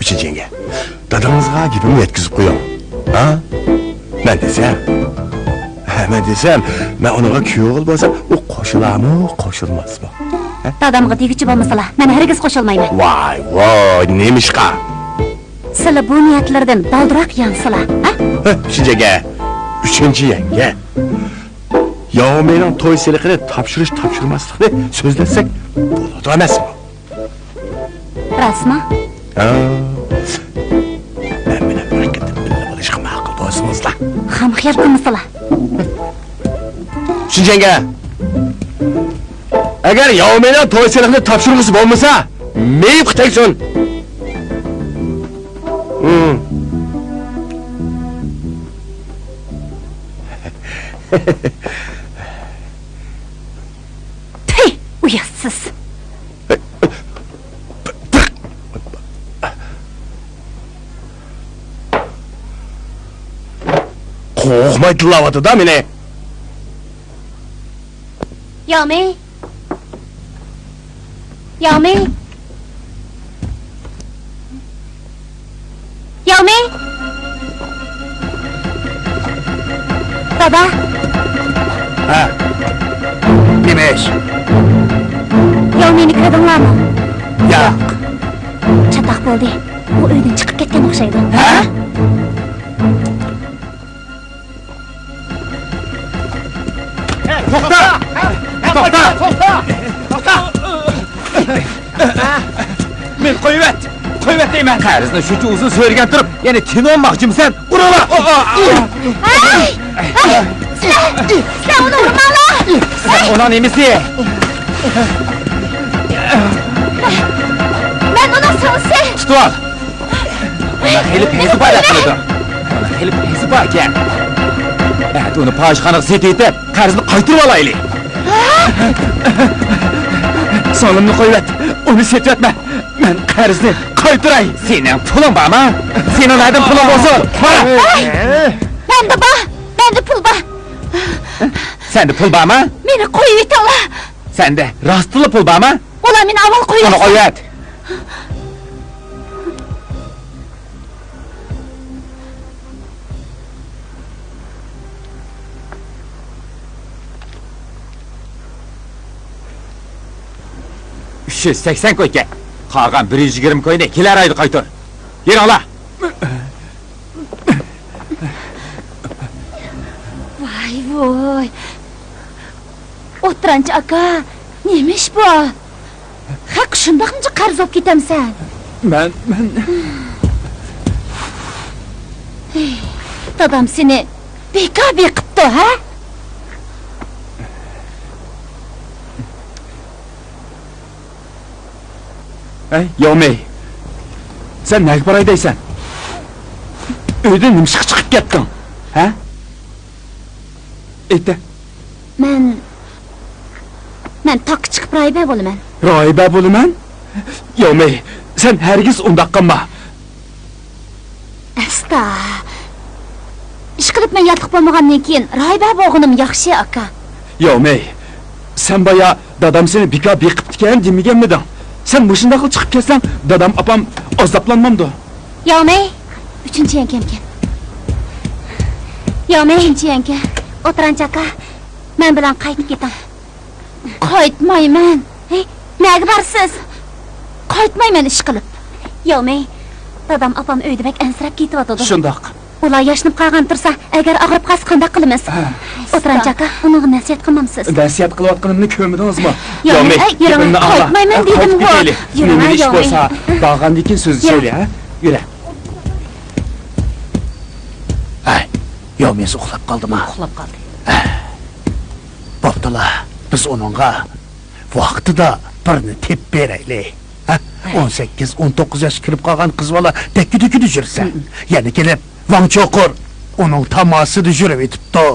ئۈچىنچى يەڭگە. دادىڭىزغا گېپىمنى يەتكۈزۈپ قويۇڭ. ھا؟ مەن دېسەم، مەن دېسەم، مەن ئۇنىڭغا كۈيئوغۇل بولسام، ئۇ قوشۇلارمۇ، قوشۇلماسمۇ؟ ھە؟ دادامغا دېگۈچى بولمىسىلا، مەن ھەرگىز قوشۇلمايمەن. ۋاي، ۋاي، نېمىشقا؟ سىلە بۇ نىيەتلىرىدىن بالدۇراق يانسىلا، ھە؟ ھە، ئۈچىنچى يەڭگە. ئۈچىنچى يەڭگە. ياۋمېينىڭ توي سېلىقىنى تاپشۇرۇش تاپشۇرماسلىقنى سۆزلەتسەك بولىدۇ ئەمەسمۇ؟ راستمۇ؟ ھا. مەن بىلەن بىر قېتىم بىللە بولۇشقا ماقۇل بولسىڭىزلا. خام خىيال قىلمىسىلا. ئۈچىنچى يەڭگە. ئەگەر ياۋمېينىڭ توي سېلىقىنى تاپشۇرغۇسى بولمىسا، مېيىپقا تەگسۇن. ھىم. تۈي، ئۇياتسىز. قورقماي تىللاۋاتىدۇ مېنى. ياۋمېي. ياۋمېي. ياۋمېي. دادا. ھە. نېمە ئىش؟ ياۋمېينى كۆردۈڭلارمۇ؟ ياق. چاتاق بولدى. ئۇ ئۆيدىن چىقىپ كەتكەن ئوخشايدۇ. ھە؟ توختا! توختا! توختا! توختا! مېنى قويۇۋەت! قويۇۋەت دەيمەن! قەرزنى شۇنچە ئۇزۇن سۆرىگەن تۇرۇپ، يەنە تىنىۋالماقچىمىسەن؟ ئۇرۇڭلار! ھەي! ھەي! سىلەر، سىلەر ئۇنى ئۇرماڭلار! سەن ئۇنىڭ نېمىسى؟ مەن ئۇنىڭ سىڭلىسى! تۇتۇۋال! ئۇنىڭ خېلى پەيزى بار ئەسلىدە. ئۇنىڭ خېلى پەيزى باركەن. ئەتە ئۇنى پاھىشخانىغا سېتىۋېتىپ، قەرزنى قايتۇرۇۋالايلى. سىڭلىمنى قويۇۋەت، ئۇنى سېتىۋەتمە. مەن قەرزنى قايتۇراي. سېنىڭ پۇلۇڭ بارمۇ؟ سېنىڭ نەدىن پۇلۇڭ بولسۇن؟ بار. مەندە بار، مەندە پۇل بار. سەندە پۇل بارمۇ؟ مېنى قويۇۋېتىڭلار. سەندە راستلا پۇل بارمۇ؟ ئۇلار مېنى ئاۋۋال قويۇۋەتسۇن. ئۇنى قويۇۋەت. ئۈچ يۈز سەكسەن كوي ئىكەن. قالغان بىر يۈز يىگىرمە كوينى كېلەر ئايدا قايتۇر. يۈرۈڭلار. ۋاي ۋوي. ئوتتۇرانچى ئاكا، نېمە ئىش بۇ؟ خەق شۇنداقمىچە قەرز بولۇپ كېتەمسەن؟ مەن، مەن. ھېي، دادام سېنى بىكار بېقىپتۇ، ھە؟ ھەي، ياۋمېي، سەن نەگە باراي دەيسەن؟ ئۆيدىن نېمىشقا چىقىپ كەتتىڭ، ھە؟ ئېيتە. مەن، مەن تاغقا چىقىپ راھىبە بولىمەن. راھىبە بولىمەن؟ ياۋمېي، سەن ھەرگىز ئۇنداق قىلما. ئەستا. ئىشقىلىپ مەن ياتلىق بولمىغاندىن كېيىن راھىبە بولغىنىم ياخشى، ئاكا. ياۋمېي، سەن بايا دادام سېنى بىكار بېقىپتىكەن دېمىگەنمىدىڭ؟ سەن مۇشۇنداقلا چىقىپ كەتسەڭ، دادام ئاپام ئازابلانمامدۇ؟ ياۋمېي، ئۈچىنچى يەڭگەمكەن. ياۋمېي، ئۈچىنچى يەڭگە. ئوتتۇرانچى ئاكا، مەن بىلەن قايتىپ كېتىڭ. قايتمايمەن. ھەي، نەگە بارىسىز؟ قايتمايمەن ئىشقىلىپ. ياۋمېي، دادام ئاپام ئۆيدە بەك ئەنسىرەپ كېتىۋاتىدۇ. شۇنداق. ئۇلار ياشىنىپ قالغان تۇرسا، ئەگەر ئاغرىپ قالسا قانداق قىلىمىز؟ ھە. ئوتتۇرانچى ئاكا، ئۇنىڭغا نەسىھەت قىلمامسىز؟ نەسىھەت قىلىۋاتقىنىمنى كۆرمىدىڭىزمۇ؟ ياۋمېي، ياۋمېي، يۈرۈڭ، گېپىمنى ئاڭلا. قايتمايمەن دېدىمغۇ. قايتىپ كېتەيلى. يۈرۈڭ، نېمە ئىش ياۋمېي. بولسا، بارغاندىن كېيىن سۆزلىشەيلى، ھە؟ يۈرە. ھەي، ياۋمېيسى ئۇخلاپ قالدىما؟ ئۇخلاپ قالدى. بوپتۇلا، بىز ئۇنىڭغا ۋاقتىدا بىرنى تېپىپ بېرەيلى. ھە؟ ھەي. ئون سەككىز، ئون توققۇز ياشقا كىرىپ قالغان قىز بالا دەككە-دۈككىدە يۈرسە، ھم. يەنە كېلىپ ۋاڭ چوقۇر ئۇنىڭ تاماسىدا يۈرۈۋېتىپتۇ.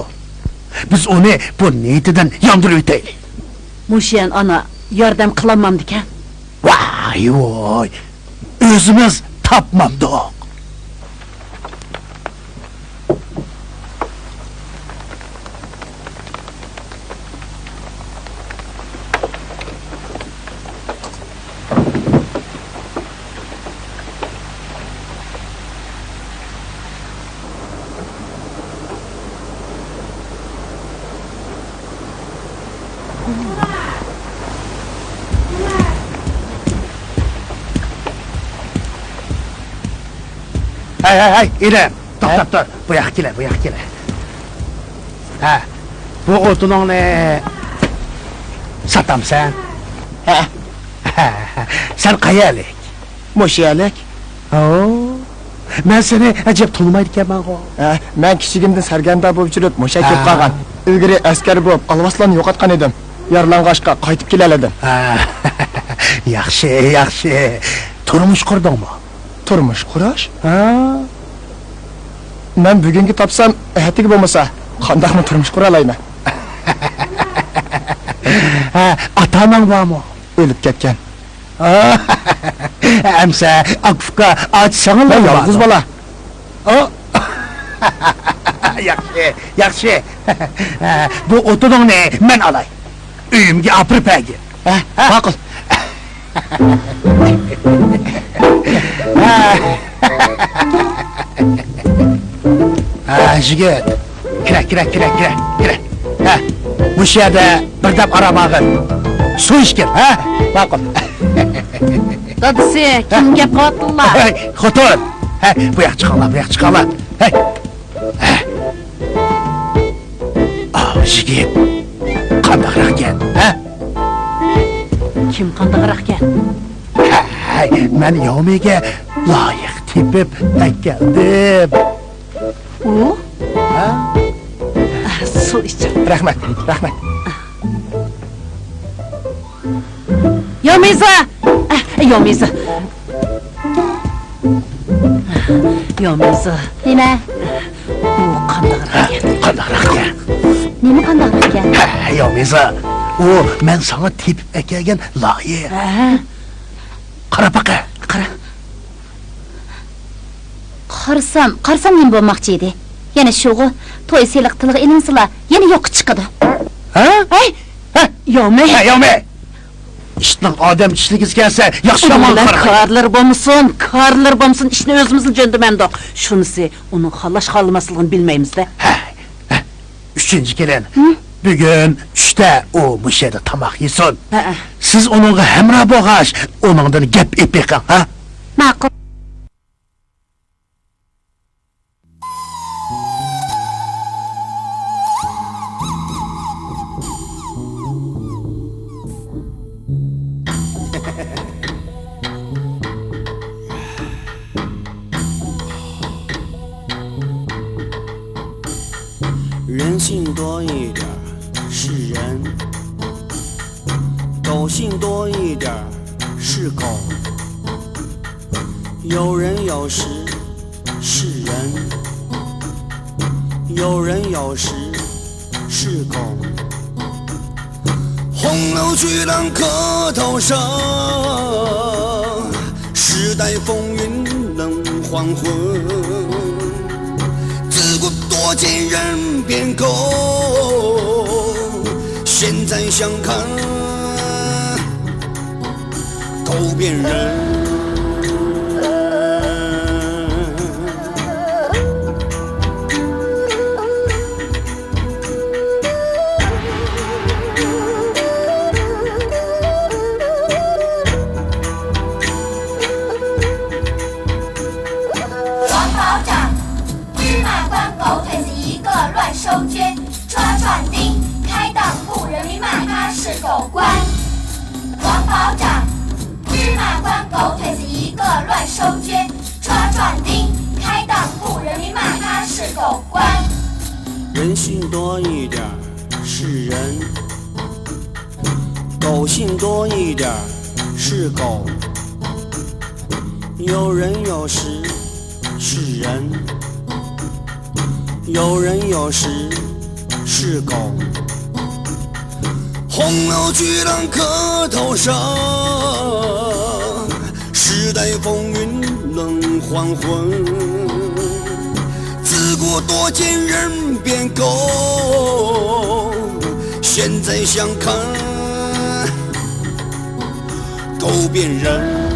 بىز ئۇنى بۇ نىيىتىدىن ياندۇرۇۋېتەيلى. مۇشيەن ئانا ياردەم قىلالمامدىكەن. ۋاي ۋوي، ئۆزىمىز تاپمامدۇق. ھەي، ھەي، ھەي، ئىنىم، توختاپ تۇر. بۇ ياققا كېلە، بۇ ياققا كېلە. ھە، بۇ ئوتۇنۇڭنى ساتامسەن؟ ھە. سەن قەيەرلىك؟ مۇشۇ يەرلىك. ھو، مەن سېنى ئەجەب تونۇمايدىكەنمەنغۇ. ھە، مەن كىچىكىمدىن سەرگەردان بولۇپ يۈرۈپ مۇشۇ يەرگە كېلىپ قالغان. ئىلگىرى ئەسكەر بولۇپ ئالۋاستىلارنى يوقاتقان ئىدىم. يارىلانغاچقا قايتىپ كېلەلىدىم. ھە. ياخشى، ياخشى. تۇرمۇش قۇردۇڭمۇ؟ تۇرمۇش قۇراش؟ ھە. مەن بۈگۈنگە تاپسام، ئەتىگە بولمىسا، قانداقمۇ تۇرمۇش قۇرالايمەن؟ ھە، ئاتا-ئاناڭ بارمۇ؟ ئۆلۈپ كەتكەن. ئەمسە ئاكا-ئۇكا، ئاچا-سىڭىللار مەن يالغۇز بالا. ئو! ياخشى، ياخشى. بۇ ئوتۇنۇڭنى مەن ئالاي. ئۆيۈمگە ئاپىرىپ بەرگىن. ھە، ماقۇل. ھە، يىگىت. كىرە، كىرە، كىرە، كىرە، كىرە. ھە، مۇشۇ يەردە بىر دەم ئارام ئالغىن. سۇ ئىچكىن، ھە؟ ماقۇل. دادىسى، كىم گەپ قىلىۋاتىدىلا؟ ھەي، خوتۇن! ھەي، بۇ ياققا چىقىڭلار، بۇ ياققا چىقىڭلار. ھەي! ھەي! ئاۋۇ يىگىت قانداقراقكەن، ھە؟ كىم قانداقراقكەن؟ ھەي، مەن ياۋمىگە لايىق تېپىپ ئەكەلدىم. ئۇ؟ ھە؟ سۇ ئىچىڭ. رەھمەت، رەھمەت. ياۋمىزا! ياۋمىزا! ياۋمىزا! نېمە؟ ئۇ قانداقراق ئىكەن؟ قانداقراق ئىكەن؟ نېمە قانداقراق ئىكەن؟ ھە، ياۋمىزا! ئۇ مەن ساڭا تېپىپ ئەكەلگەن لايىق. ھە. قارا باقە. قارا. قارىسام، قارىسام نېمە بولماقچى ئىدى؟ يەنە شۇغۇ، توي سېلىق تىلغا ئېلىنسىلا، يەنە يوققا چىقىدۇ. ھە؟ ھەي! ھە؟ ياۋمەي! ھە، ياۋمەي! ئىتنىڭ ئادەم چىشلىگۈسى كەلسە، ياخشى يامان قارىمايدۇ. كارلىرى بولمىسۇن، كارلىرى بولمىسۇن، ئىشنى ئۆزىمىزلا جۆندىمەمدۇق. شۇنىسى، ئۇنىڭ خالىغان خالىماسلىقىنى بىلمەيمىز-دە. ھە، ھە. ئۈچىنچى كېلىن. ھە؟ بۈگۈن چۈشتە ئۇ مۇشۇ يەردە تاماق يېسۇن. ھەئە. سىز ئۇنىڭغا ھەمراھ بولغاچ، ئۇنىڭدىن گەپ ئېلىپ بېقىڭ، ھە؟ ماقۇل. 人性多一点儿是人，狗性多一点儿是狗。有人有时是人，有人有时是狗。 红楼巨浪客头上，时代风云冷黄昏。自古多见人变狗，现在想看狗变人。 王保长，芝麻官狗腿子一个乱收捐，抓壮丁，开档雇人民骂他是狗官。王保长，芝麻官狗腿子一个乱收捐，抓壮丁，开档雇人民骂他是狗官。人性多一点儿是人，狗性多一点儿是狗。有人有时是人，有人有时是狗。红楼巨浪客头上，时代风云冷黄昏。自古多见人变狗，现在想看 狗变人。